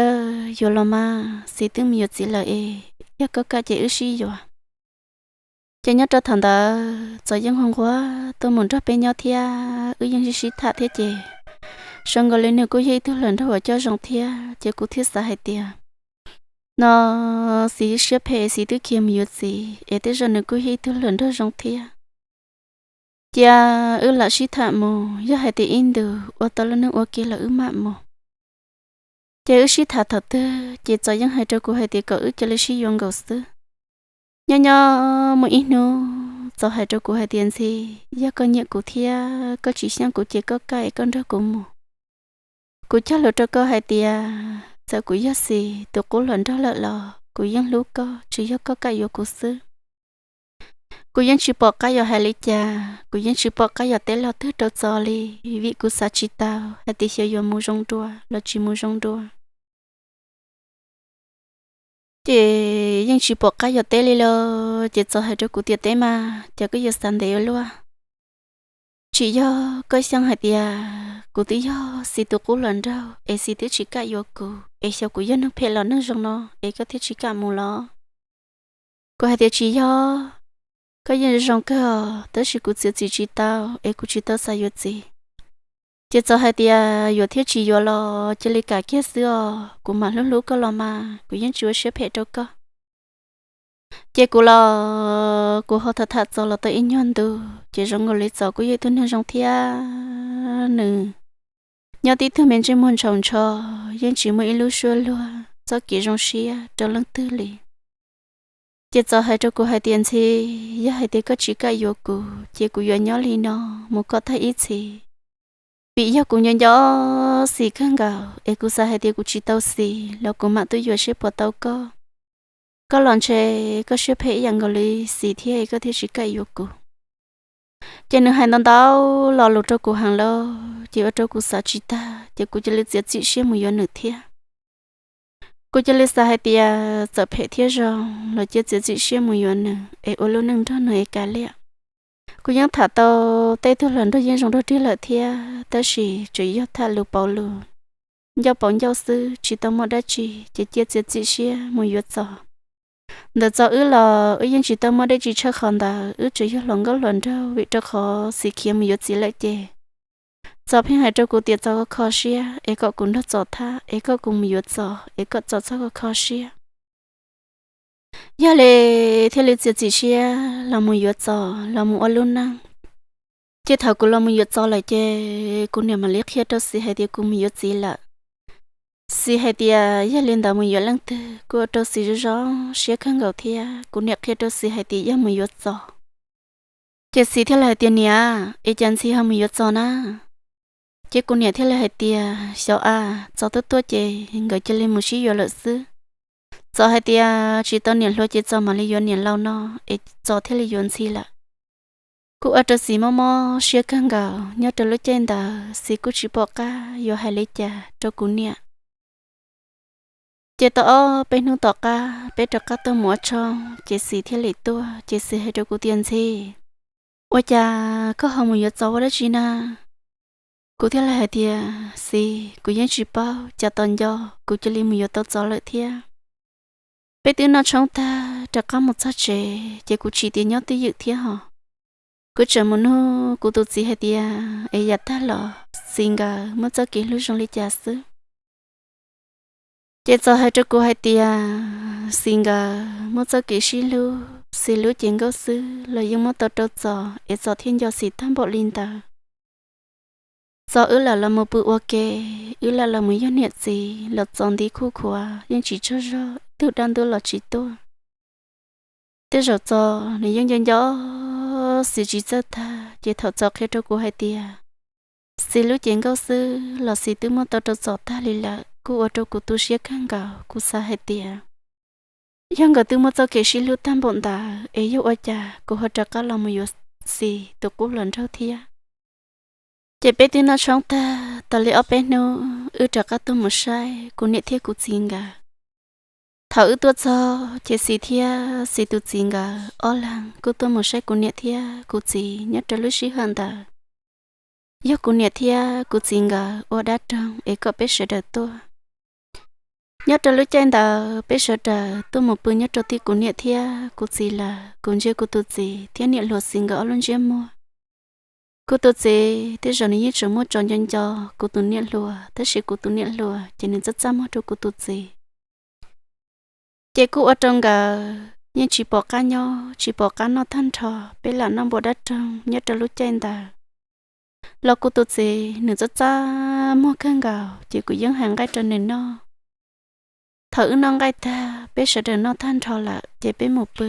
yuav los mas, Xis twb mus yuav txiv lawm es yog koj kam ces wb sib yuav. Ces nyob rau thaum ntawd Txos yeej nquag nquag tuaj mus nrog peb nyob thiab, wb yeej sib sib tham thiab ces zoo nkaus li nws kuj yog ib tug hluas nraug uas coj zoo thiab, ces kuv thiaj xav hais tias, no, Xis siab phem, Xis twb khiav mus yuav txiv es tej zaum nws kuj yog ib tug hluas nraug zoo thiab. Cia wb lam sib tham mus, yog hais tias ib ntus ua tau lub neej ua ke los wb mam mus. Ces wb sib tham thaum twg ces Txos yeej hais rau kuv hais tias kom wb cia li sib yuav nkaus xwb. Nyob nyob muaj ib hnub Txos hais rau kuv hais tias, Ntxhi, yog koj nyiam kuv thiab koj tsis xyeej kuv ces koj kam es koj nrog kuv mus. Kuv cog lus rau koj hais tias txawm kuv yog Xis tus qub hluas nraug lawm los kuv yeej hlub koj, tsuas yog koj kam yuav kuv xwb. Kuv yeej tsis pom qab yuav hais li cas, kuv yeej tsis pom qab yuav teb lo twg rau Txos li, vim kuv xav tsis tau hais tias xyov yuav mus zoo dua los tsis mus zoo dua. Ces yeej tsis pom qab yuav teb li los, ces Txos hais rau kuv tias, Teb mas, cas koj yuav xav ntev ua luaj? Tsis yog koj xyeej hais tias kuv twb yog Xis tus qub hluas nraug es Xis twb tsis kam yuav kuv, es xyov kuv yog neeg phem los neeg zoo no es koj thiaj tsis kam mus los? Kuv hais tias tsis yog, koj yeej zoo kawg os, tab sis kuv txiav txim tsis tau es kuv tsis tau xav yuav txiv. Ces txawm hais tias yuav thiab tsis yuav los cia li kam kiag xwb os, kuv mam hlub hlub koj los mas kuv yeej tsis ua siab phem rau koj. Ces kuv los kuv ho tham tham Txos los tau ib nyuag ntu, ces zoo nkaus li Txos kuj yog ib tug neeg zoo thiab, nws nyob tib tug me ntsej muag ntshaus ntsho, yeej tsis muaj ib lub suab luag txoj kev zoo siab rau leej twg li. Ces Txos hais rau kuv hais tias, Ntxhi, yog hais tias koj tsis kam yuav kuv ces kuv yuav nyob li no mus kom tag ib txhis, vim yog kuv nco nco Xis kawg nkaus es kuv xav hais tias kuv tsis tau Xis los kuv mam tuaj yuav seb puas tau koj. Koj los ntshe koj siab phem ib yam nkaus li Xis thiab es koj thiaj tsis kam yuav kuv. Ces nws hais ntau ntau lo lus rau kuv heev lawm, ces ua rau kuv xav tsis tag, ces kuv cia li txiav txim siab mus yuav nws thiab. Kuv cia li xav hais tias txawm phem thiab zoo los cia txiav txim siab mus yuav nws es ua lub neej nrog nws es kav liam. Kuv yeej tham tau tej tug hluas nraug yeej zoo nraug tiag lawm thiab, tab sis tsuas yog tham lus pauv lus, ncauj pauv ncauj xwb, tsis tau muaj dab tsi, ces cia txiav txim siab mus yuav Txos. Ntawm Txos wb los wb yeej tsis tau muaj dab tsi tshaj qhov ntawd, wb tsuas yog hluas nkauj hluas nraug vim rau qhov Xis khiav mus yuav txiv lawm ces Txos pheej hais rau kuv tias Txos kho kho siab es kom kuv nrog Txos tham, es kom kuv mus yuav Txos, es kom Txos txhob kho kho siab. Yog li thiaj li txiav txim siab los mus yuav Txos los mus ua lub neej. Ces thaum kuv los mus yuav Txos lawm ces kuv niam mam li qhia rau Xis hais tias kuv mus yuav txiv lawm. Xis hais tias yog li ntawd mus yuav leej twg kuj ua rau Xis zoo zoo siab kawg nkaus thiab. Kuv niam qhia rau Xis hais tias yog mus yuav Txos. Ces Xis thiaj li hais tias, Niam, es cas Ntxhi ho mus yuav Txos na? Ces kuv niam thiaj li hais tias, Xyov a, Txos tuaj tuaj ces nkawd cia li mus sib yuav lawm xwb. Txos hais tias tsis tau niam hluas ces Txos mam li yuav niam laus no, es Txos thiaj li yuav Ntxhi lawm. Kuj ua rau Xis mob mob siab kawg nkaus. Nyob rau lub caij ntawd Xis kuj tsis pom qab yuav hais li cas rau kuv niam. Ces tau ob peb hnub tom qab peb rov qab tuaj mus ua tshoob ces Xis thiaj li tuaj, ces Xis hais rau kuv tias, Ntxhi, ua cas koj ho mus yuav Txos ua dab tsi na? Kuv thiaj li hais tias, Xis, kuv yeej tsis paub, cas tos nco kuv cia li mus yuav tau Txos lawm thiab. Peb twb noj tshoob tag rov qab mus txog tsev ces kuv tsis tias nyob twj ywm thiab hos. Kuv tseem mus nug kuv tus txiv hais tias es yav tag los Xis nkawd muaj txoj kev hlub zoo li cas xwb. Ces Txos hais rau kuv hais tias Xis nkawd muaj txoj kev sib hlub, Xis lub cev nkauj xwb los yeej muab tau rau Txos es Txos thiaj nco Xis tag npaum li ntawd. Txos wb lam los mus pw ua ke, wb lam los mus yog niam txiv los Txos nti khuj khuav yeej tsis tsaug zog, tug dab ntub los tsis tuaj. Tej zaum Txos nws yeej nco nco Xis tsis txawj tag, ces thaum Txos qhia rau kuv hais tias Xis lub cev nkauj xwb los Xis twb muab tau rau Txos tag li lawm, kuj ua rau kuv tu siab kawg nkaus. Kuv xav hais tias yog nkawd twb muaj txoj kev sib hlub tag npaum ntawd es yog ua cas kuv ho rov qab los mus yuav Xis tus qub hluas nraug thiab. Ces peb twb noj tshoob tag tau li ob peb hnub, wb rov qab tuaj mus saib kuv niam thiab kuv txiv nkawd. Thaum wb tuaj txog ces Xis thiab Xis tus txiv nkawd ob leeg kuj tuaj mus saib kuv niam thiab kuv txiv nyob rau lub sij hawm ntawd. Yog kuv niam thiab kuv txiv nkawd ua dab roog es kom peb sawv daws tuaj. Nyob rau lub caij ntawd peb sawv daws tuaj mus pw nyob rau tim kuv niam thiab kuv txiv lawm, kuv ntsia kuv tus txiv thiab niam hluas Xis nkawd ob lub ntsiab muag. Kuv tus txiv tej zaum nws yeej tseem muaj tso nco nco kuv tus niam hluas, tab sis kuv tus niam hluas ces nws txaj txaj muag rau kuv tus txiv. Ces kuj ua rau nkawd yeej tsis pom qab nyob tsis pom qab noj tag nrho, peb lam noj npua dab roog nyob rau lub caij ntawd. Los kuv tus txiv nws txaj txaj muag kawg nkaus, ces kuv yeej hais nqaij rau nws noj. Thaum wb noj nqaij tag, peb sawv daws noj tag nrho lawm ces peb mus pw.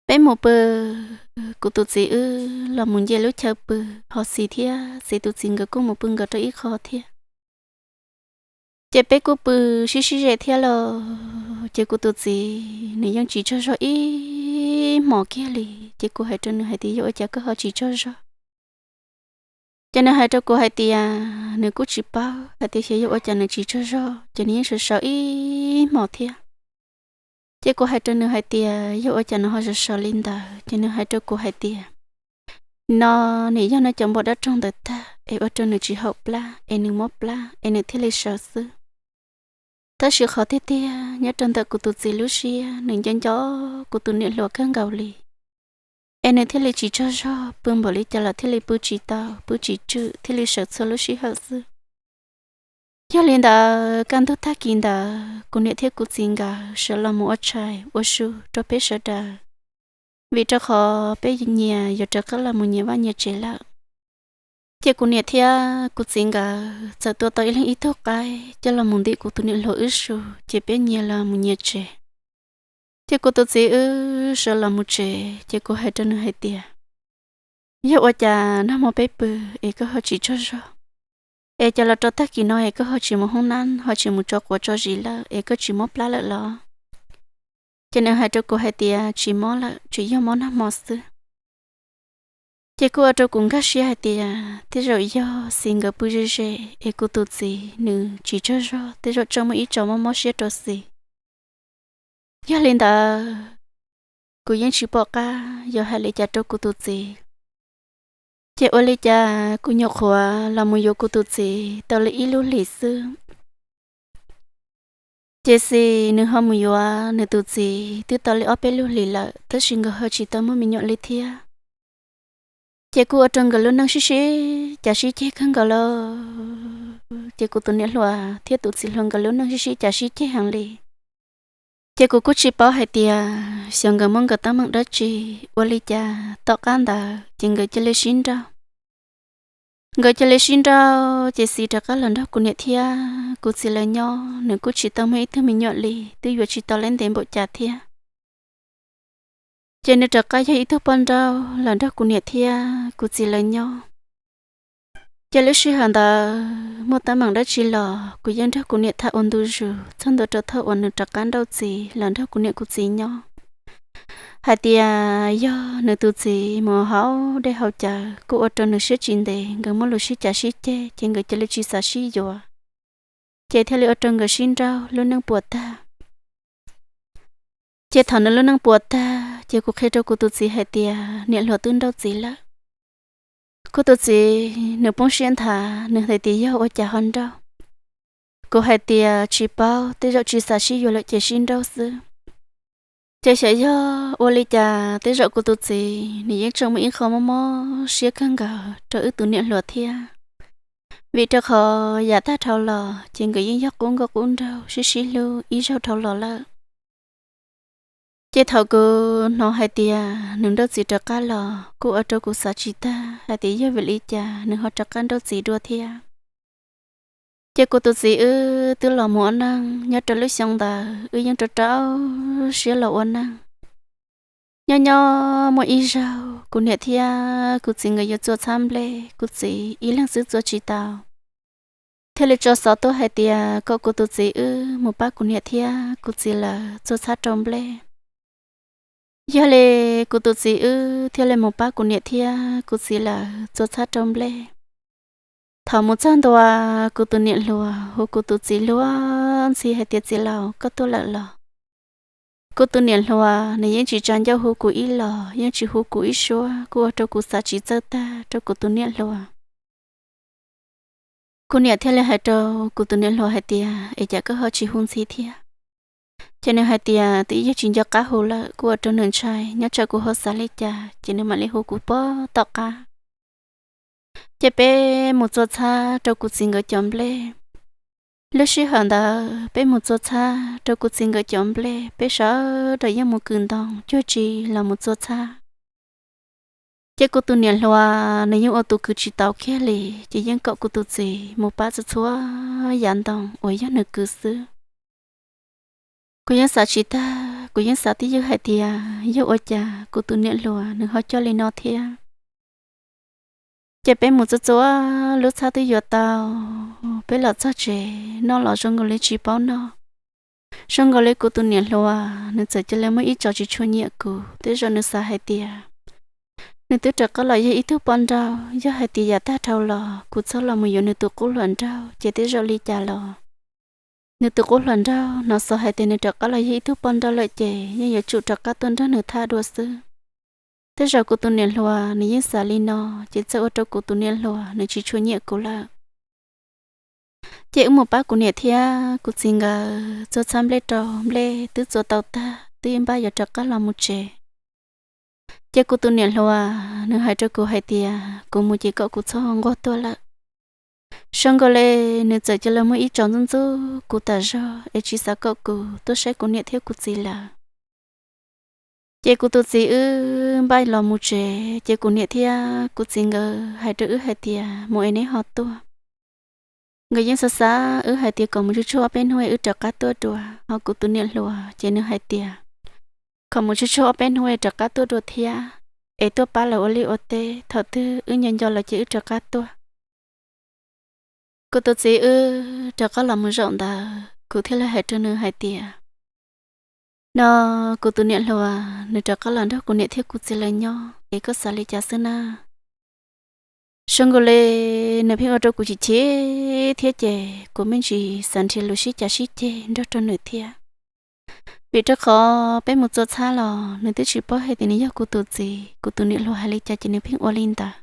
Peb mus pw, kuv tus txiv wb los mus nce lub chaw pw, ho Xis thiab Xis tus txiv nkawd kuj mus pw nkawd rau ib qho thiab. Ces peb kuj pw sib sib ze thiab lauj, ces kuv tus txiv nws yeej tsis tsaug zog ib hmos kiag li. Ces kuv hais rau nws hais tias, Yog ua cas koj ho tsis tsaug zog? Ces nws hais rau kuv hais tias nws kuj tsis paub hais tias xyov yog ua cas nws tsis tsaug zog, ces nws yeej sawv sawv ib hmos thiab. Ces kuv hais rau nws hais tias, Yog ua cas nws ho sawv sawv li ntawd? Ces nws hais rau kuv hais tias, Nim no nws yog nws cov npua dab roog ntawd tag es ua rau nws tsis haum plab es nws mob plab es nws thiaj li sawv xwb. Tab sis qhov tiag tiag nyob rau ntawm kuv tus txiv lub siab, nws nco nco kuv tus niam hluas kawg nkaus li, es nws thiaj li tsis tsaug zog, pw npaum li cas los thiaj li pw tsis tau, pw tsis tswm, thiaj li sawv txhua lub sij hawm xwb. Yog li ntawd kaj ntug tag kis ntawd kuv niam thiab kuv txiv nkawd sawv los mus ua tshais ua su rau peb sawv daws, vim rau qhov peb nyias yuav rov qab los mus nyias vaj nyias tsev lawm. Ces kuv niam thiab kuv txiv nkawd txawm tua tau ib leeg ib tug qaib coj los mus ntim kuv tus niam hluas wb su, ces peb nyias los mus nyias tsev. Ces kuv tus txiv wb sawv los mus tsev, ces kuv hais rau nws hais tias, yog ua cas nag hmo peb pw es koj ho tsis tsaug zog, es cas los rau tag kis no es koj ho tsis mus hoob nab, ho tsis mus tso quav tso zis lawm, es koj tsis mob plab lawm los? Ces nws hais rau kuv hais tias tsis mob lawm, tsuas yog mob nag hmo xwb. Ces kuj ua rau kuv nkag siab hais tias tej zaum yog Xis nkawd pw ze ze es kuv tus txiv nws tsis tsaug zog, tej zaum tseem muaj ib tso mob mob siab rau Xis. Yog li ntawd, kuv yeej tsis pom qab yuav hais li cas rau kuv tus txiv. Ces ua li cas kuv nyuam qhuav los mus yuav kuv tus txiv tau li ib lub hlis xwb, ces Xis nws ho mus yuav nws tus txiv twb tau li ob peb lub hlis lawm, tab sis nkawd ho tsis tau muaj me nyuam li thiab. Ces kuj ua rau nkawd lub neej sib sib cav sib ceg kawg nkaus lawm. Ces kuv tus niam hluas thiab tus txiv hluas nkawd lub neej sib sib cav sib ceg heev li. Ces kuv kuj tsis paub hais tias xyov nkawd muaj nkawd teeb meem dab tsi, ua li cas tom qab ntawd ces nkawd cia li sib nrauj. Nkawd cia li sib nrauj ces Xis rov qab los nrog kuv niam thiab kuv txiv lawv nyob, nws kuj tsis tau muaj ib tug me nyuam li, twb yuav tsis tau li ntev npaum cas thiab. Ces nws rov qab yog ib tug poj nrauj los nrog kuv niam thiab kuv txiv lawv nyob. Ces lub sij hawm ntawd muaj teeb meem dab tsi los kuv yeej nrog kuv niam tham ua ntu zus txog ntua rau thaum uas nws rov qab nrauj txiv los nrog kuv niam kuv txiv nyob, hais tias yog nws tus txiv mus haus dej haus cawv kuj ua rau nws siab tsis ntev, nkawd muaj lus sib cav sib ceg ces nkawd cia li tsis xav sib yuav, ces thiaj li ua rau nkawd sib nrauj lub neej puas tag. Ces thaum nws lub neej puas tag ces kuv qhia rau kuv tus txiv hais tias niam hluas twb nrauj txiv lawm. Kuv tus txiv nws poob siab nthav, nws hais tias yog ua cas ho nrauj. Kuv hais tias tsis paub, tej zaum tsis xav sib yuav lawm ces sib nrauj xwb. Ces xyov yog ua li cas tej zaum kuv tus txiv nws yeej tseem muaj ib qho mob mob siab kawg nkaus rau wb tus niam hluas thiab, vim rau qhov yav tag dhau los ces nkawd yeej yog qub nkauj qub nraug sib sib hlub ib zaug dhau los lawm. Ces thaum kuv hnov hais tias nws nrauj txiv rov qab los kuj ua rau kuv xav tsis tag hais tias yog vim li cas nws ho rov qab nrauj txiv dua thiab. Ces kuv tus txiv wb twb los mus ua neej nyob rau lub xyoo ntawd wb yeej rau rau siab los ua neej. Nyob nyob muaj ib zaug kuv niam thiab kuv txiv nkawd yuav txua txhab nplej, kuv txiv ib leeg xwb txua tsis tau, thiaj li tso xov tuaj hais tias kom kuv tus txiv wb mus pab kuv niam thiab kuv txiv lawv txua txhab rau nplej. Yog li kuv tus txiv wb thiaj li mus pab kuv niam thiab kuv txiv lawv txua txhab rau nplej. Thaum mus txog ntua, kuv tus niam hluas hu kuv tus txiv luag ntxhi hais tias txiv laus, koj tuaj lawm los? Kuv tus niam hluas nws yeej tsis tsa ncauj hu kuv ib los, yeej tsis hu kuv ib suab, kuj ua rau kuv xav tsis txawj tag rau kuv tus niam hluas. Kuv niam thiaj li hais rau kuv tus niam hluas hais tias es cas koj ho tsis hu ntxhi thiab? Ces nws hais tias twb yog tsis nco qab hu lawm, kuj ua rau nws ntshai, nyob tsam kuv ho xav li cas ces nws mam li hu kuv puag tom qab. Ces peb mus txua txhab rau kuv txiv nkawd cov nplej. Lub sij hawm ntawd peb mus txua txhab rau kuv txiv nkawd cov nplej, peb sawv daws yeej mus kws ntoo cuag tsi los mus txua txhab. Ces kuv tus niam hluas nws yeej ua tus kws tsis tau kiag li, ces yeej kom kuv tus txiv mus pab txhua txhua yav ntoo uas yog nws kws xwb. Kuv yeej xav tsis tag, kuv yeej xav twj ywm hais tias yog ua cas kuv tus niam hluas nws ho coj li no thiab. Ces peb mus txua txhab, lub txhab twb yuav tau, peb los txog tsev noj los zoo nkaus li tsis paub noj. Zoo nkaus li kuv tus niam hluas nws txawm cia li muaj ib tso tsis tshua nyiam kuv, tej zaum nws xav hais tias nws twb rov qab los yog ib tug poj nrauj, yog hais tias yav tag dhau los kuv txhob los mus yuav nws tus qub hluas nraug ces tej zaum li cas los nws tus qub hluas nraug hnov xov hais tias nws rov qab los yog ib tug poj nrauj lawm ces yeej yuav tsum rov qab tuaj nrog nws tham dua xwb. Tej zaum kuv tus niam hluas nws yeej xav li no, ces txawm ua rau kuv tus niam hluas nws tsis tshua nyiam kuv lawm. Ces wb mus pab kuv niam thiab kuv txiv nkawd txua txhab nplej rau nplej twb txua tau tag twb npaj yuav rov qab los mus tsev. Ces kuv tus niam hluas nws hais rau kuv hais tias kuv mus ces kom kuv txhob nquag tuaj lawm. Zoo nkaus li nws txawm cia li muaj ib tso ntxub ntxub kuv tas zog es tsis xav kom kuv tuaj saib kuv niam thiab kuv txiv lawm. Ces kuv tus txiv wb npaj los mus tsev, ces kuv niam thiab kuv txiv nkawd hais rau wb hais tias mus es neb ho tuaj. Nkawd yeej xav xav wb hais tias kom mus tsuj tsuag ob peb hnub es wb rov qab tuaj dua. Ho kuv tus niam hluas ces nws hais tias kom mus tsuj tsuag ob peb hnub es rov qab tuaj dua thiab, es tuaj pab lawv ua liaj ua teb, thaum twg wb nco nco lawv ces wb rov qab tuaj. Kuv tus txiv wb rov qab los mus zaum ntawd, kuv thiaj li hais rau nws hais tias, no kuv tus niam hluas nws rov qab los nrog kuv niam thiab kuv txiv lawv nyob es koj xav li cas xwb na? Zoo nkaus li nws pheej ua rau kuv chim chim thiab ces kuv me ntsis xav nrhiav lus sib cav sib ceg nrog rau nws thiab. Vim rau qhov peb mus txua txhab los nws twb tsis paub hais tias nws yog kuv tus txiv, kuv tus niam hluas hais li cas ces nws pheej ua li ntawd.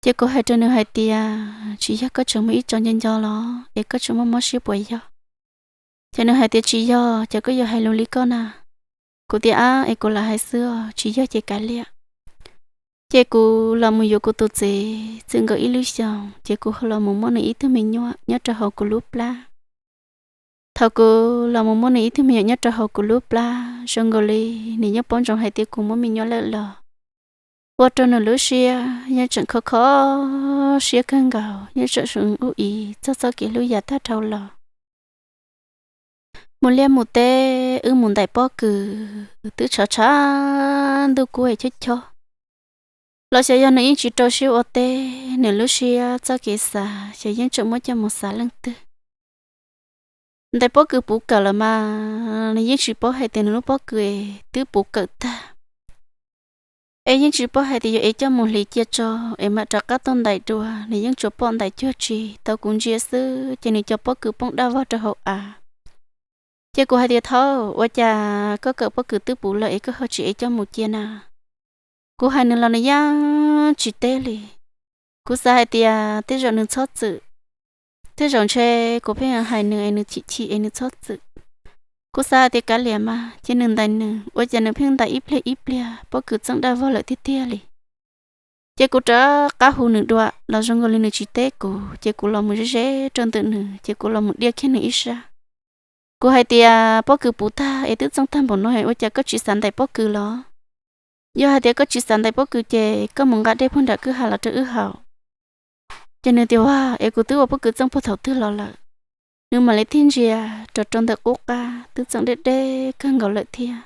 Ces kuv hais rau nws hais tias tsis yog koj tseem muaj ib tso nco nco los es koj tseem muaj mob siab puas yog? Ces nws hais tias tsis yog, ces koj yuav hais lus li koj na. Kuv tias ab es kuv lam hais xwb os, tsis yog ces kav liam. Ces kuv los mus yuav kuv tus txiv txwm nkaus ib lub xyoos, ces kuv ho los mus muab nws ib tug me nyuam nyob rau hauv kuv lub plab. Thaum kuv los mus muab nws ib tug me nyuam nyob rau hauv kuv lub plab, zoo nkaus li nws yeej paub ntsoov hais tias kuv muaj me nyuam lawm los ua rau nws lub siab yeej tseem kho kho siab kawg nkaus, yeej tseem ub ib txog txoj kev hlub yav tag dhau los. Mus liaj mus teb wb mus ntais pob kws, twb tshav tshav ntuj kuj chob chob los xyov yog nws yeej tsis rau siab ua teb, nws lub siab txoj kev xav xyov yeej tseem muab coj mus xav leej twg. Ntais pob kws puv kawm los mas nws yeej tsis paub hais tias nws lub pob kws twb puv kawm tag, es yeej tsis paub hais tias yuav ev coj mus hliv cia tso es mam rov qab tuaj ntais dua, nws yeej tsuas pom ntais cuag tsi tau kuv ntsia xwb ces nws cov pob kws poob daj vog rau hauv av. Ces kuv hais tias thaub, ua cas koj kawm pob kws twb puv lawm es koj ho tsis ev coj mus cia na? Kuv hais nws los nws yeej tsis teb li. Kuv xav hais tias tej zaum nws txhob txwm, tej zaum ntshe kuv pheej hais nws es nws chim chim es nws txhob txwm. Kuv xav hais tias kav liam mas, ces nws ntais nws, ua cas nws pheej ntais ib pliag ib pliag pob kws txeej daj vog lawm tiag tiag li. Ces kuv rov qab hu nws dua los zoo nkaus li nws tsis teb kuv, ces kuv los mus ze ze rau ntawm nws, ces kuv los mus diaj kiag nws ib sab. Kuv hais tias pob kws puv tag es twb txeej tag npaum no es ua cas koj tsis xav ntais pob kws los? Yog hais tias koj tsis xav ntais pob kws ces koj mus nqa dej puag nram kwj ha los rau wb haus. Ces nws tias ua es kuv twb ua pob kws txeej puag thaum twg los lawm. Nws mam li tig ntsia rau rau ntawm qub qab twb txeej deb deb kawg nkaus lawm thiab.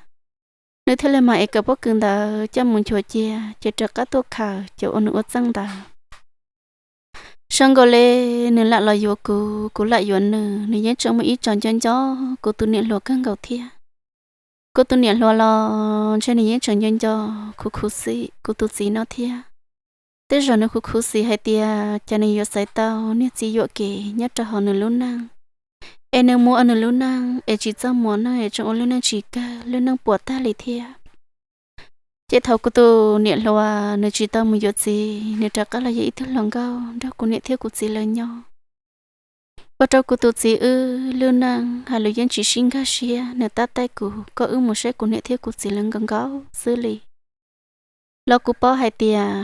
Nws thiaj li mam ev kawm pob kws ntawd coj mus nchuav cia ces rov qab tuaj khaws cov uas nws ua txeej ntawd. Zoo nkaus li nws lam los yuav kuv, kuv lam yuav nws, nws yeej tseem muaj ib tso nco nco kuv tus niam hluas kawg nkaus thiab. Kuv tus niam hluas los ntshe nws yeej tseem nco nco khuv khuv xim kuv tus txiv no thiab. Tej zaum nws khuv khuv xim hais tias cas nws yuav xaiv tau niag txiv yuam kev nyob rau hauv nws lub neej, es nws mus ua nws lub neej es tsis txaj muag neej es tseem ua lub neej tsis kawg, lub neej puas tag li thiab. Ces thaum kuv tus niam hluas nws tsis tau mus yuav txiv, nws rov qab los yog ib tug hluas nkauj nrog kuv niam thiab kuv txiv lawv nyob, ua rau kuv tus txiv wb lub neej hais lus yeej tsis sib nkag siab, nws tab taij kuv kom wb mus saib kuv niam thiab kuv txiv lawv nkaus nkaus xwb li. Los kuv paub hais tias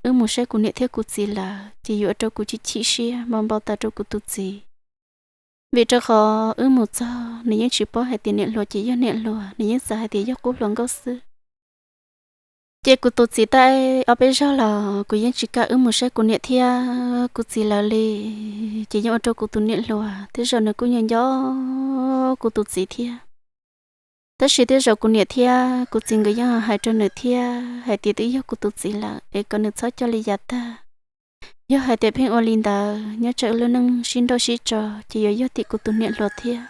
wb mus saib kuv niam thiab kuv txiv lawv ces yuav ua rau kuv chim chim siab npau npau taws rau kuv tus txiv. Vim rau qhov wb mus txog nws yeej tsis paub hais tias niam hluas ces yog niam hluas, nws yeej xav hais tias yog qub hluas nkauj xwb. Ces kuv tus txiv taij ob peb zaug los kuv yeej tsis kam wb mus saib kuv niam thiab kuv txiv lawv li. Ces yeej ua rau kuv tus niam hluas tej zaum nws kuj nco nco kuv tus txiv thiab. Tab sis tej zaum kuv niam thiab kuv txiv nkawd yeej hais rau nws thiab hais tias twb yog kuv tus txiv lawm es kom nws txhob coj li yav tag. Yog hais tias pheej ua li ntawd nyob tsam lub neej sib nrauj sib tso ces yuav yog tim kuv tus niam hluas thiab.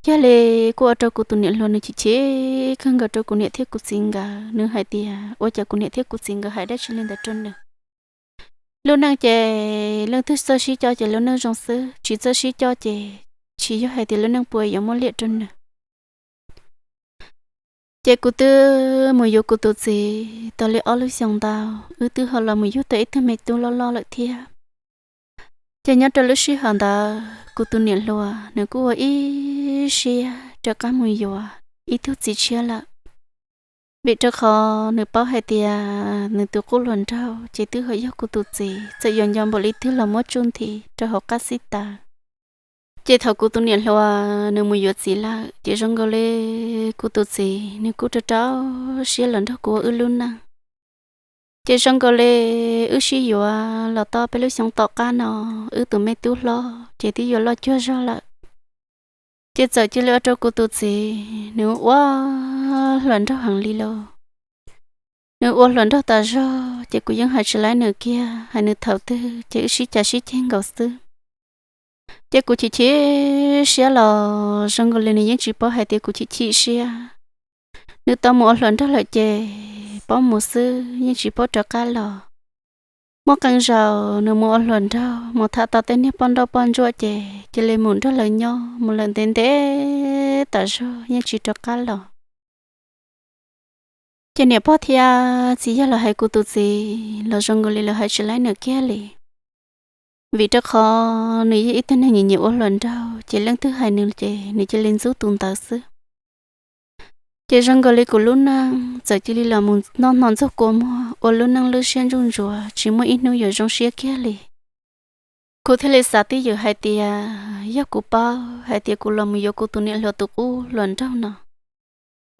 Yog li kuj ua rau kuv tus niam hluas nws chim chim kawg nkaus rau kuv niam thiab kuv txiv nkawd, nws hais tias ua cas kuv niam thiab kuv txiv nkawd hais dab tsi li ntawd rau nws. Lub neej ces leej twg txawj sib coj ces lub neej zoo xwb, tsis txawj sib coj ces tsis yog hais tias lub neej puas yuav muaj liam rau nws. Ces kuv twb mus yuav kuv tus txiv tau li ob lub xyoo ntau, wb twb ho los mus yug tau ib tug me tub loj loj lawm thiab. Ces nyob rau lub sij hawm ntawd kuv tus niam hluas nws kuj ua ib siab rov qab mus yuav ib tug txiv tshiab lawm, vim rau qhov nws paub hais tias nws tus qub hluas nraug ces twb ho yog kuv tus txiv, txawm yuav nco npaum li twg los muab tsuj nthi rau hauv qab xib taws. Ces thaum kuv tus niam hluas nws mus yuav txiv lawm ces zoo nkaus li kuv tus txiv nws kuj rau rau siab los nrog kuv ua wb lub neej. Ces zoo nkaus li wb sib yuav los tau peb lub xyoo tom qab no, wb tus me tub hlob ces twb yuav loj cuag zog lawm. Ces txawm cia li ua rau kuv tus txiv nws ua hluas nraug heev li lauj. Nws ua hluas nraug tas zog ces kuv yeej hais tsis laib nws kiag, hais nws thaum twg ces wb sib cav sib ceg nkaus xwb. Ces kuv chim chim siab los zoo nkaus li nws yeej tsis paub hais tias kuv chim chim siab. Nws tau mus ua hluas nraug lawm ces paub mus xwb yeej tsis paub rov qab los. Muaj qee zaus nws mus ua hluas nraug mus tham tau tej niag poj nrauj poj ntsuam ces cia li mus nrog lawv nyob mus lawm ntev ntev tas zog yeej tsis rov qab los. Ces niam pog thiab txiv yawg los hais kuv tus txiv los zoo nkaus li lawv hais tsis laib nws kiag li. Vim rau qhov nws yog ib tug neeg nyiam nyiam ua hluas nraug ces leej twg hais nws ces nws cia li ntxub tus ntawd xwb. Ces zoo nkaus li kuv lub neej txawm cia li los mus noj hno ntxuag kua muag ua lub neej lub siab ntsuj ntsuav tsis muaj ib hnub yuav zoo siab kiag li. Kuv thiaj li xav twj ywm hais tias yog kuv paub hais tias kuv los mus yuav kuv tus niam hluas tus qub hluas nraug no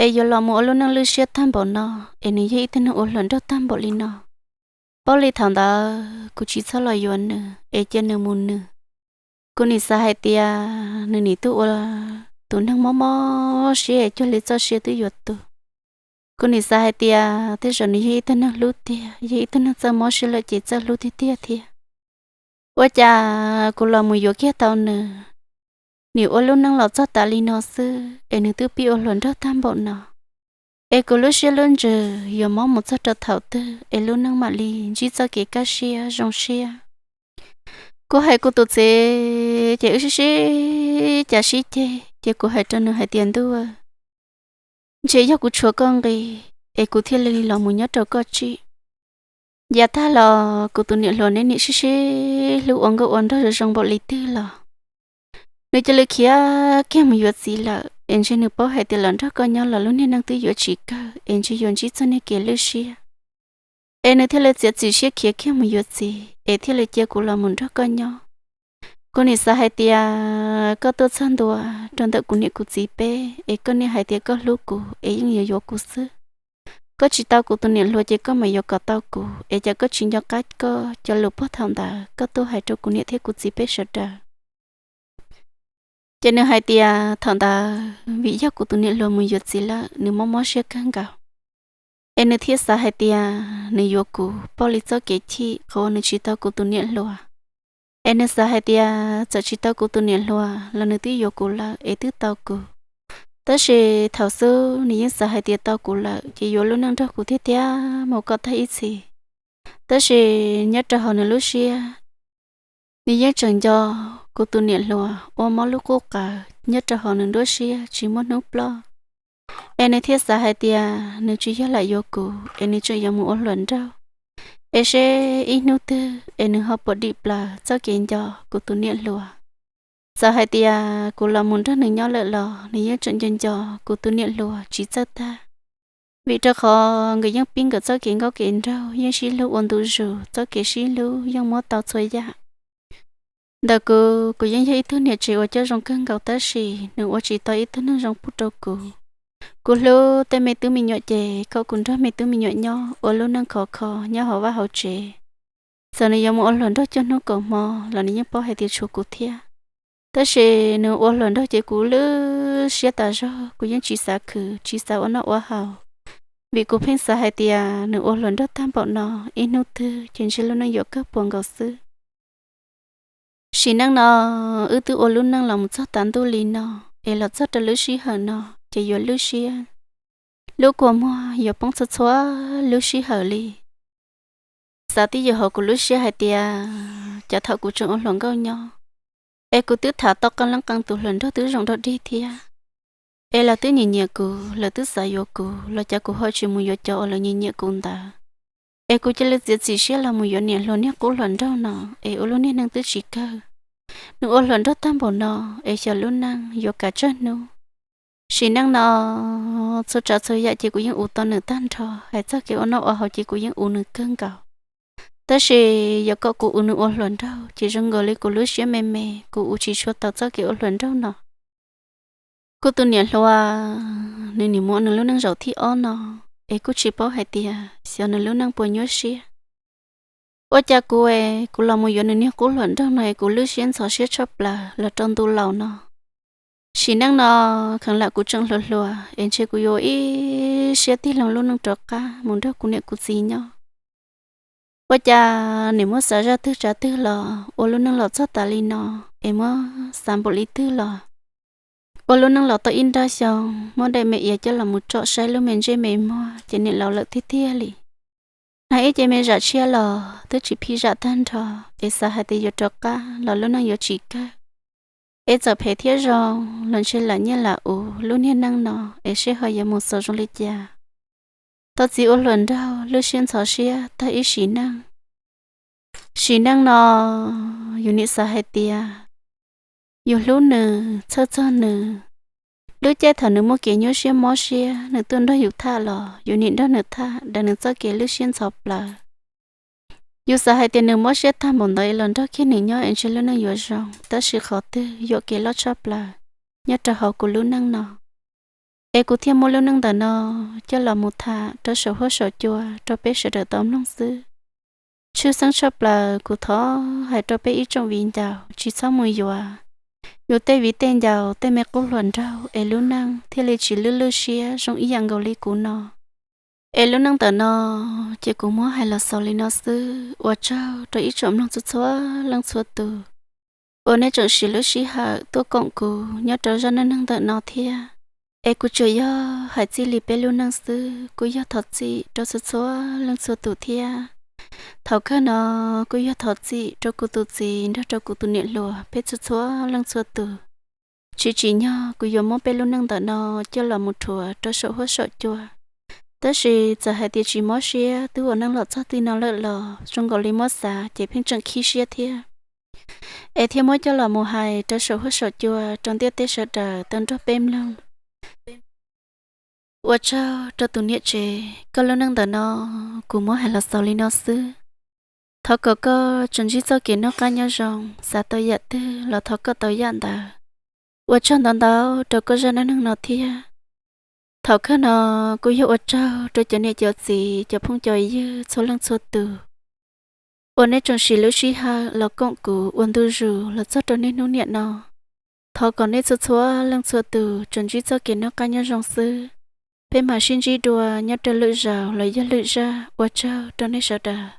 es yuav los mus ua lub neej lub siab tag npaum no, es nws yog ib tug neeg ua hluas nraug tag npaum li no. Paub li thaum ntawd kuv tsis txhob los yuav nws es cia nws mus nws. Kuv nim xav hais tias nws nim tuaj ua tus neeg mob mob siab es cuag li txoj sia twb yuav tu. Kuv nim xav hais tias tej zaum nws yog ib tug neeg hlub tiag, yog ib tug neeg txawj mob siab lawm ces txawj hlub tiag tiag thiab. Ua cas kuv los mus yuav kiag tau nws, nim ua lub neej los txog tas li no xwb es nws twb pib ua hluas nraug tag npaum no. Es kuv lub siab lub ntsws yuav mob mus txog rau thaum twg es lub neej mam li ntsib txoj kev kaj siab zoo siab? Kuv hais kuv tus txiv ces wb sib sib cav sib ceg ces kuv hais rau nws hais tias ntuj, ntshe yog kuv tshuav koj nqi es kuv thiaj li los mus nyob rau koj tsim. Yav tag los kuv tus niam hluas neb nim sib sib hlub ua nkauj ua nraug zoo zoo npaum li twg los nws cia li khiav kiag mus yuav txiv lawm, es ntshe nws paub hais tias los nrog koj nyob los lub niag neej twb yuav tsis kawg es ntshe yuav ntsib txog niag kev lwj siab. Es nws thiaj li txiav txim siab khiav kiag mus yuav txiv es thiaj li cia kuv los mus nrog koj nyob. Kuv nim xav hais tias koj tuaj txog ntua rau ntawm kuv niam kuv txiv peb es koj niaj hais tias koj hlub kuv es yeej yuav yuav kuv xwb. Koj tsis tau kuv tus niam hluas ces koj mam yuav kom tau kuv, es cas koj tsis nco qab koj cov lus puag thaum ntawd koj tuaj hais rau kuv niam thiab kuv txiv peb sawv daws? Ces nws hais tias thaum ntawd vim yog kuv tus niam hluas mus yuav txiv lawm nws mob mob siab kawg nkaus, es nws thiaj xav hais tias nws yuav kuv pauj li txoj kev chim qhov uas nws tsis tau kuv tus niam hluas. Es nws xav hais tias txawm tsis tau kuv tus niam hluas los nws twb yuav kuv lawm es twb tau kuv. Tab sis thaum xub nws yeej xav hais tias tau kuv lawm ces yuav lub neej nrog kuv thiab thiab mus kom tag ib txhis. Tab sis nyob rau hauv nws lub siab, nws yeej tseem nco kuv tus niam hluas ua mob lub qub qawv nyob rau hauv nws nruab siab tsis muaj hnub ploj. Es nws thiaj xav hais tias nws tsis yog lam yuav kuv es nws tseem yuav mus ua hluas nraug, es seb ib hnub twg es nws ho puas dim plaws txoj kev nco kuv tus niam hluas. Txawm hais tias kuv los mus nrog nws nyob lawm los nws yeej tseem nco nco kuv tus niam hluas tsis txawj tag, vim rau qhov nkawd yeej pib nkawd txoj kev nkauj kev nraug, yeej sib hlub ua ntu zus, txoj kev sib hlub yeej muab tau txhua yam. Ntawm kuv, kuv yeej yog ib tug niam tsev uas coj zoo kawg nkaus tab sis nws ua tsis tau ib tug neeg zoo pub rau kuv. Kuv hlub tej me tub me nyuam ces kom kuv nrog me tub me nyuam nyob ua lub neej khov kho nyob hauv vaj hauv tsev. Txawm nws yuav mus ua hluas nraug cuaj hnub kaum hmo los nws yeej paub hais tias tshuav kuv thiab. Tab sis nws ua hluas nraug ces kuv lwj siab tas zog, kuv yeej tsis xav khwv tsis xav ua noj ua haus, vim kuv pheej xav hais tias nws ua hluas nraug tag npaum no, ib hnub twg ces ntshe lub neej yuav kawg puas nkaus xwb. Sim neej no wb twb ua lub neej los mus txog tav ntuj li no, es los txog rau lub sij hawm no ces yuav lwj siab, lub kua muag yuav poob txhua txhua lub sij hawm li. Xav twj ywm hauv kuv lub siab hais tias cas thaum kuv tseem ua hluas nkauj nyob, es kuv twb tham tau qee leej qee tus hluas nraug twb zoo dog dig thiab. Es lawv twb nyiam nyiam kuv, lawv twb xav yuav kuv los cas kuv ho tsis mus yuav cov uas lawv nyiam nyiam kuv ntawd? Es kuv cia li txiav txim siab los mus yuav niam hluas niag qub hluas nraug no, es ua lub niag neej twb tsis kawg. Nws ua hluas nraug tag npaum no, es xyov lub neej yuav kav tsawg hnub. Sim neej no txhua tsav txhua yam ces kuv yeej ua tau nws tag nrho, hais txog kev ua noj ua haus ces kuv yeej ua nws kawg nkaus. Tab sis yog kom kuv ua nws ua hluas nraug ces zoo nkaus li kuv lub siab me me, kuv ua tsis tshua tau txoj kev ua hluas nraug no. Kuv tus niam hluas, nws nim muaj nws lub neej zaum thib ob no, es kuj tsis paub hais tias xyov nws lub neej puas nyuaj siab. Ua cas kuv es kuv los mus yuav nws niag qub hluas nraug no es kuv lub siab ntxhov siab tshaj plaws los rau ntu laus no. Sim neej no kheev lam kuv tseem hluas hluas es ntshe kuv yuav ib siab tig loo lub neej rov qab mus nrog kuv niam kuv txiv nyob. Ua cas nim muab xav zaj twg tsav twg los ua lub neej los txog tas li no, es muab xav npaum li twg los ua lub neej los tau ib nrab xyoo, muab daim me iav coj los mus tsom saib lub me ntsej me muag ces niam laus lawm tiag tiag li. Nag ib ce me zam tshiab los twb tsis phij zam tag nrho, es xav hais tias yuav rov qab los lub neej yuav tsis kawg. Es txawm phem thiab zoo los ntshe lam nyiaj lam ua lub niag neej no, es seb ho yuav mus xaus zoo li cas. Tau txiv ua hluas nraug lub siab ntxhov siab tag ib sim neej. Sim neej no yus nim xav hais tias yus hlub nws, txhawj txog nws. Lub caij thaum nws muaj kev nyuaj siab mob siab, nws tuaj nrog yus tham los yus nim nrog nws tham daws nws txoj kev lub siab ntxhov plaws. Yus xav hais tias nws mob siab tag npaum ntawd es los nrog kiag nws nyob es ntshe lub neej yuav zoo, tab sis qhov twg yuam kev loj tshaj plaws nyob rau hauv kuv lub neej no. Es kuv thiaj muab lub neej ntawm no coj los mus tham rau saum huab saum cua rau peb sawv daws tau mloog xwb. Tshwj xeeb tshaj plaws kuv thov hais rau peb ib tsoom viv ncaus tsis txhob mus yuav yus tej viv tej ncaus tej me qub hluas nraug es lub neej thiaj li tsis lwj lwj siab zoo ib yam nkaus li kuv no. Es lub neej ntawm no ces kuv muab hais los xaus li no xwb. Ua tsaug rau ib tsoom mloog txhua txhua leej txhua tus uas nej tseem siv lub sij hawm tuaj koom kuv nyob rau zaj neej neeg ntawm no thiab. Es kuv tsuas yog hais txij li peb lub neej xwb, kuj yog thov txim rau txhua txhua leej txhua tus thiab. Thaum kawg no kuj yog thov txim rau kuv tus txiv nrog rau kuv tus niam hluas peb txhua txhua leej txhua tus. Tsis tsim nyog kuv yuav muab peb lub neej ntawm no coj los mus rhuav rau saum huab saum cua. Tab sis txawm hais tias tsis mob siab twb ua neej los txog txij no lawm los zoo nkaus li muab xav ces pheej tseem khib siab thiab. Es thiaj muab coj los mus hais rau saum huab saum cua rau ntiaj teb sawv daws tau nrog peb mloog. Ua tsaug rau tus niam tsev, koj lub neej ntawm no kuv muab hais los xaus li no xwb. Thov kom koj tsuas ntsib txoj kev noj qab nyob zoo, xav tau yam twg los thov koj tau yam ntawd. Ua tsaug ntau ntau rau koj zaj neej neeg no thiab. Thaum kawg no kuj yog ua tsaug rau cov niam cov txiv cov phooj cov ywg txhua leej txhua tus uas nej tseem siv lub sij hawm los koom kuv ua ntu zus los txog rau niaj hnub niam no. Thov kom nej txhua txhua leej txhua tus tsuas ntsib txoj kev noj qab nyob zoo xwb. Peb mam sib ntsib dua nyob rau lwm zaus los yog lwm zaj. Ua tsaug rau nej sawv daws.